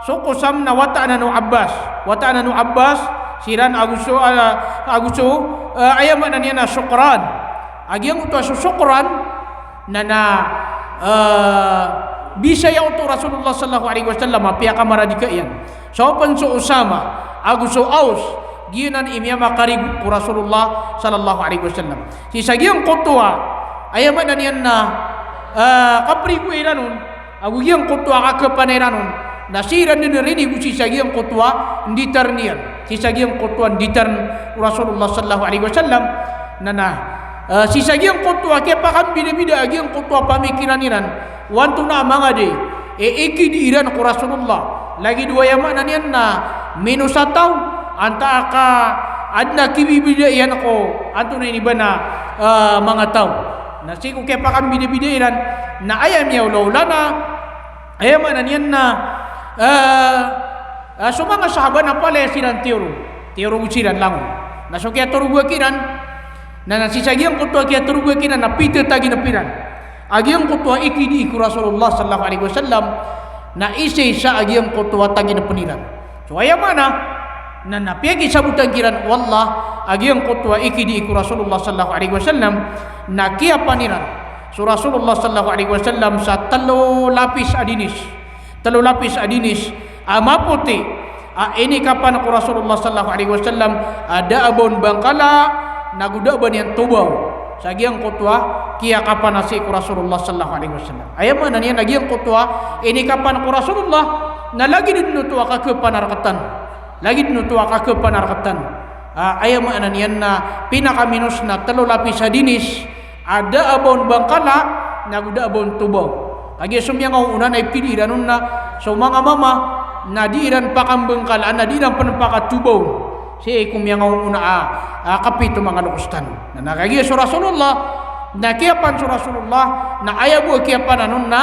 so Qusam na wata anan o Abbas. Wata anan o Abbas, siran ago so, a, ago so, a, aya maana niyan na Shukran. A giyangkoto a so Shukran, na, na, a, bisaya oto o Rasulullah sallallahu alaihi wasallam a piyakamaradika iyan. So pn so Usama, ago so Aus, giyanan i miyamakarigo ko Rasulullah sallallahu alaihi wasallam. Sii sa giyangkoto a, aya maana niyan na, a, kaprigoa iran on, ago giyangkoto a kakapana iran on, na sii ran dn rinigo sii sa giyangkoto a nditarn iyan. Sii sa giyangkoto a nditarn o Rasulullah sallallahu alaihi wasallam, na, na, a, sii sa giyangkoto a kiyapakambidabida a giyangkoto a pamikiran iran, o antonaa mangadi i, i, ikidi iran ko Rasulullah. Lagid o aya maana niyan na minos a taw, antaa ka adn a kibibida iyan ko antonaa ini ba na, a, manga taw. Na sii ko kiyapakambidabida iran, na aya miyaolaola na, aya maana niyan na, a, a, so manga sahaba na palaya siran tiyoro. Tiyoro siran langon. Na so kiyatoroga kiran, na, na sii sa giyangkoto a kiyatoroga kiran na pita taginp iran a giyangkoto a ikidi ko Rasulullah sallallahu alaihi wasallam, na isa-isa a giyangkoto a taginpn iran. So aya maana, na, na piyakisabotan kiran o Allah a giyangkoto a ikidi ko Rasulullah sallallahu alaihi wasallam, na kiyapan iran so Rasulullah sallallahu alaihi wasallam sa tlo lapis a dinis. Tlo lapis a dinis a mapoti a inikapan ko Rasulullah sallallahu alaihi wasallam a da a ba on bangkala, nago da a ba niyan tobaw. Sa giyangkoto a kiyakapan a sii ko Rasulullah sallallahu alaihi wasallam. Aya maana niyan na giyangkoto a inikapan ko Rasulullah na lagid dn oto a kakapana rktano. Lagid dn oto a kakapana rktano. A, aya maana niyan na pinakaminos na tlo lapis a dinis a da a ba on bangkala, nago da a ba on tobaw. Kagiya so miyangaoona na ipkidi iran on na so manga mama na di iran pakambangkalaan, na di iran pn pakatobawn sii ko miyangaoona a, a, kapito manga loks tano. Na, na kagiya so Rasulullah, na kiyapan so Rasulullah, na aya bo a kiyapan anon na,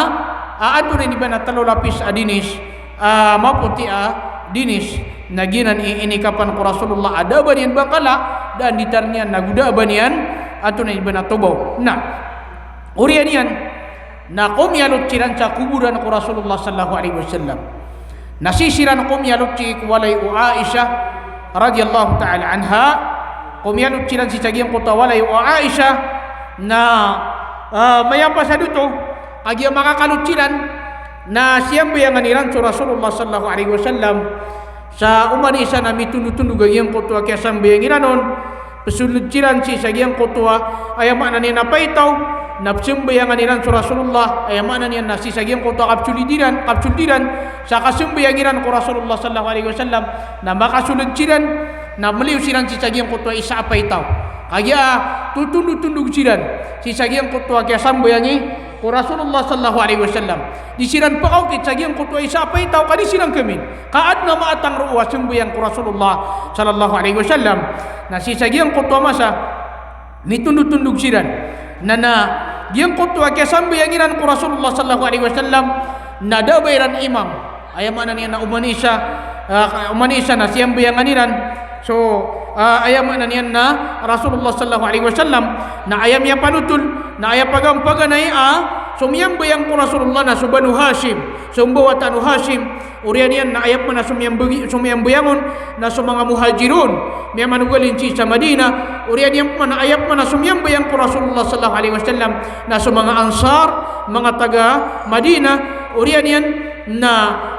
a, antonaa ini ba na tlo lapis a dinis, a, mapoti a dinis, na giyanan i inikapan ko Rasulullah a da a ba niyan bangkala, da a nditarn iyan, nago da a ba niyan, antonaa ini ba na tobaw. Na, oriyan iyan, na komiyalot siran sa koboran ko Rasulullah sallallahu alaihi wasallam. Na sii siran komiyalot sii ko walay o Aisha radhiyallahu ta'ala anha. Komiyalot siran sii sa giyangkoto a walay o Aisha na, ah, mayapasad oto, kagiya makakalot siran, na siyambayangan iran so Rasulullah sallallahu alaihi wasallam. Sa oman i isa na mitondotondog a giyangkoto a kiyasambayang iran on, psolod siran sii sa giyangkoto a, aya maana niyan na paitaw, na pzambayangan iran so Rasulullah, aya maana niyan na sii sa giyangkoto a kapsolod iran, kapsolod iran sa kasambayang iran ko Rasulullah sallallahu alaihi wasallam, na makasolod siran, na mliyo siran sii sa giyangkoto a isa a paitaw. Kagiya totondotondog siran sii sa giyangkoto a kiyasambayangi ko Rasulullah sallallahu alaihi wasallam. Di siran pkaokit sa giyangkoto a isa a paitaw, ka di siran kmin. Ka adn a maatang roo a sambayang ko Rasulullah sallallahu alaihi wasallam. Na sii sa giyangkoto a masa, mitondotondog siran. Na, na giyangkoto a kiyasambayang iran ko Rasulullah sallallahu alaihi wasallam, na da a ba iran imam. Aya maana niyan na oman i isa, ah, oman i isa na siyambayangan iran, So, ah, aya maana niyan na Rasulullah sallallahu alaihi wasallam, na aya miyapanotol, na aya pagampaganay a so miyambayang ko Rasulullah na so Banu Hashim, so mbawata o Hashim, oriyan iyan na aya pman a so miyambagi-, so miyambayang on na so manga Muhajirun, miyamanogalin sii sa Madinah, oriyan iyan pman na aya pman a so miyambayang ko Rasulullah sallallahu alaihi wasallam na so manga Ansar, manga taga Madinah, oriyan iyan na,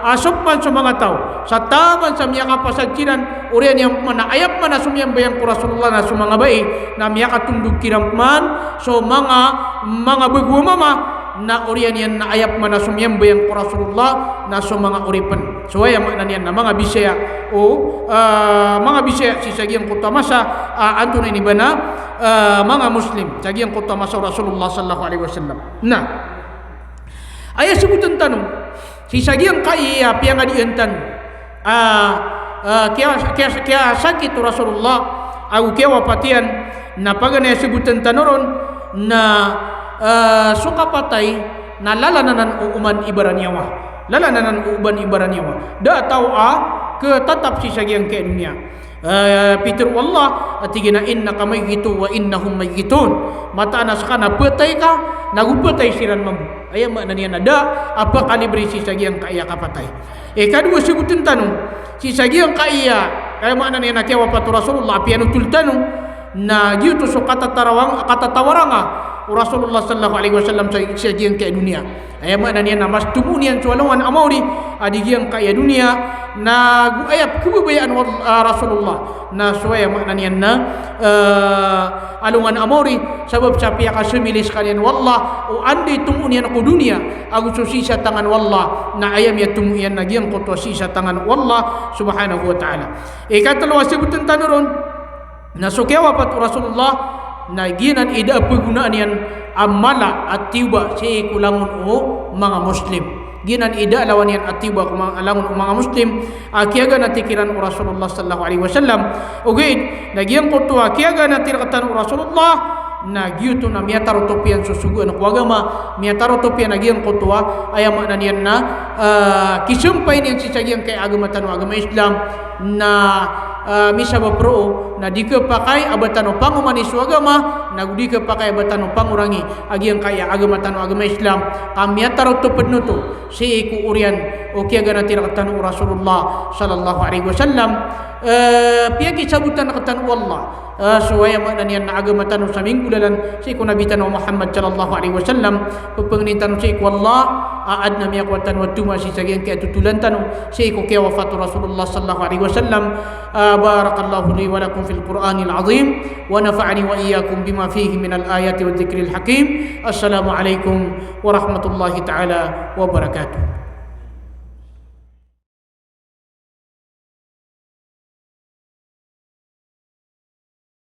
ah, so pman so manga taw sa taman sa miyakapasad siran, oriyan iyan pman na aya pman a so miyambayang ko Rasulullah na so manga bai, na miyakatondog kiran pman so manga, manga bago a mama, na oriyan iyan na aya pman a so miyambayang ko Rasulullah na so manga oripn. So aya maana niyan na manga bisaya o, ah, manga bisaya sii sa giyangkoto a masa, ah, antonaa ini ba na, ah, manga Muslim sa giyangkoto a masa o Rasulullah sallallahu alaihi wasallam. Na aya sabotn tano sii sa giyangkaya piyangadian tano, ah, ah, kiya, kiya, kiyasakit o Rasulullah ago kiyawapat iyan, na paganay a sabotn tano ron na, ah, so kapatay na lalan anan o oman i baraniyawa. Lalan anan o oman i baraniyawa. Da a taw a khatatap sii sa giyangkaya doniya. Eh, pitharo o Allah a tig iyan a, "Innaka mayyitun wa innahum mayyitun." Mataan a ska na phatay ka, nago phatay siran mambo. Aya maana niyan na da a pakalibre sii sa giyangkaya kapatay. Ikadowa a sabotn tano sii sa giyangkaya, aya maana niyan na kiyawapat o Rasulullah a piyanotol tano, na giyoto so katatarawang-, katatawaranga o Rasulullah sallallahu alaihi wasallam sa, sa giyangkaya doniya. Aya maana niyan na mas tomo niyan so alongan a maori a di giyangkaya doniya, nago aya pkhababayaan o Al-, ah, Rasulullah na so aya maana niyan na, eh, alongan a maori, sabap sa piyakasmili skaniyan o Allah o anda i tomo niyan ko doniya ago so sii sa tangan o Allah, na aya miyatomo iyan na giyangkoto a sii sa tangan o Allah subhanahu wa ta'ala. Ikatlo a sabotn tano ron, na so kiyawapat o Rasulullah, na giyanan i da a pagonaan iyan a mala a tiyoba sii ko langon o manga Muslim. Giyanan i da a lawan iyan a tiyoba ko ma-, langon o manga Muslim a kiyaganati kiran o Rasulullah sallallahu alaihi wasallam. Ogaid na giyangkoto a kiyaganati rktano o Rasulullah, na giyoto na miyatarotop iyan so sogoan ko agama, miyatarotop iyan a giyangkoto a, aya maana niyan na, ah, kisampay niyan sii sa giyangkaya agama tano a agama Islam, na, ah, misabap roo na di khapakay a ba tano pangomani so agama, nago di khapakay a ba tano pangorangi a giyangkaya agama tano a agama Islam, ka miyatarotop pn oto sii ko oriyan o kiyaganati rktano o Rasulullah sallallahu alaihi wasallam. Eh, piyakisabotan rktano o Allah, eh, so aya maana niyan na agama tano sa minggolalan sii ko Nabi tano Muhammad sallallahu alaihi wasallam. Pphangnin tano sii ko Allah a adn a miyakowa tano a toma sii sa giyangkaya totolan tano sii ko kiyawapat o Rasulullah sallallahu alaihi wasallam. Ah, barakallahu li wa lakum fil Qur'anil azim, wa nafa'ani wa iyyakum bima fihi minal ayati wadh dhikril hakim. Assalamu alaikum warahmatullahi ta'ala wabarakatuh.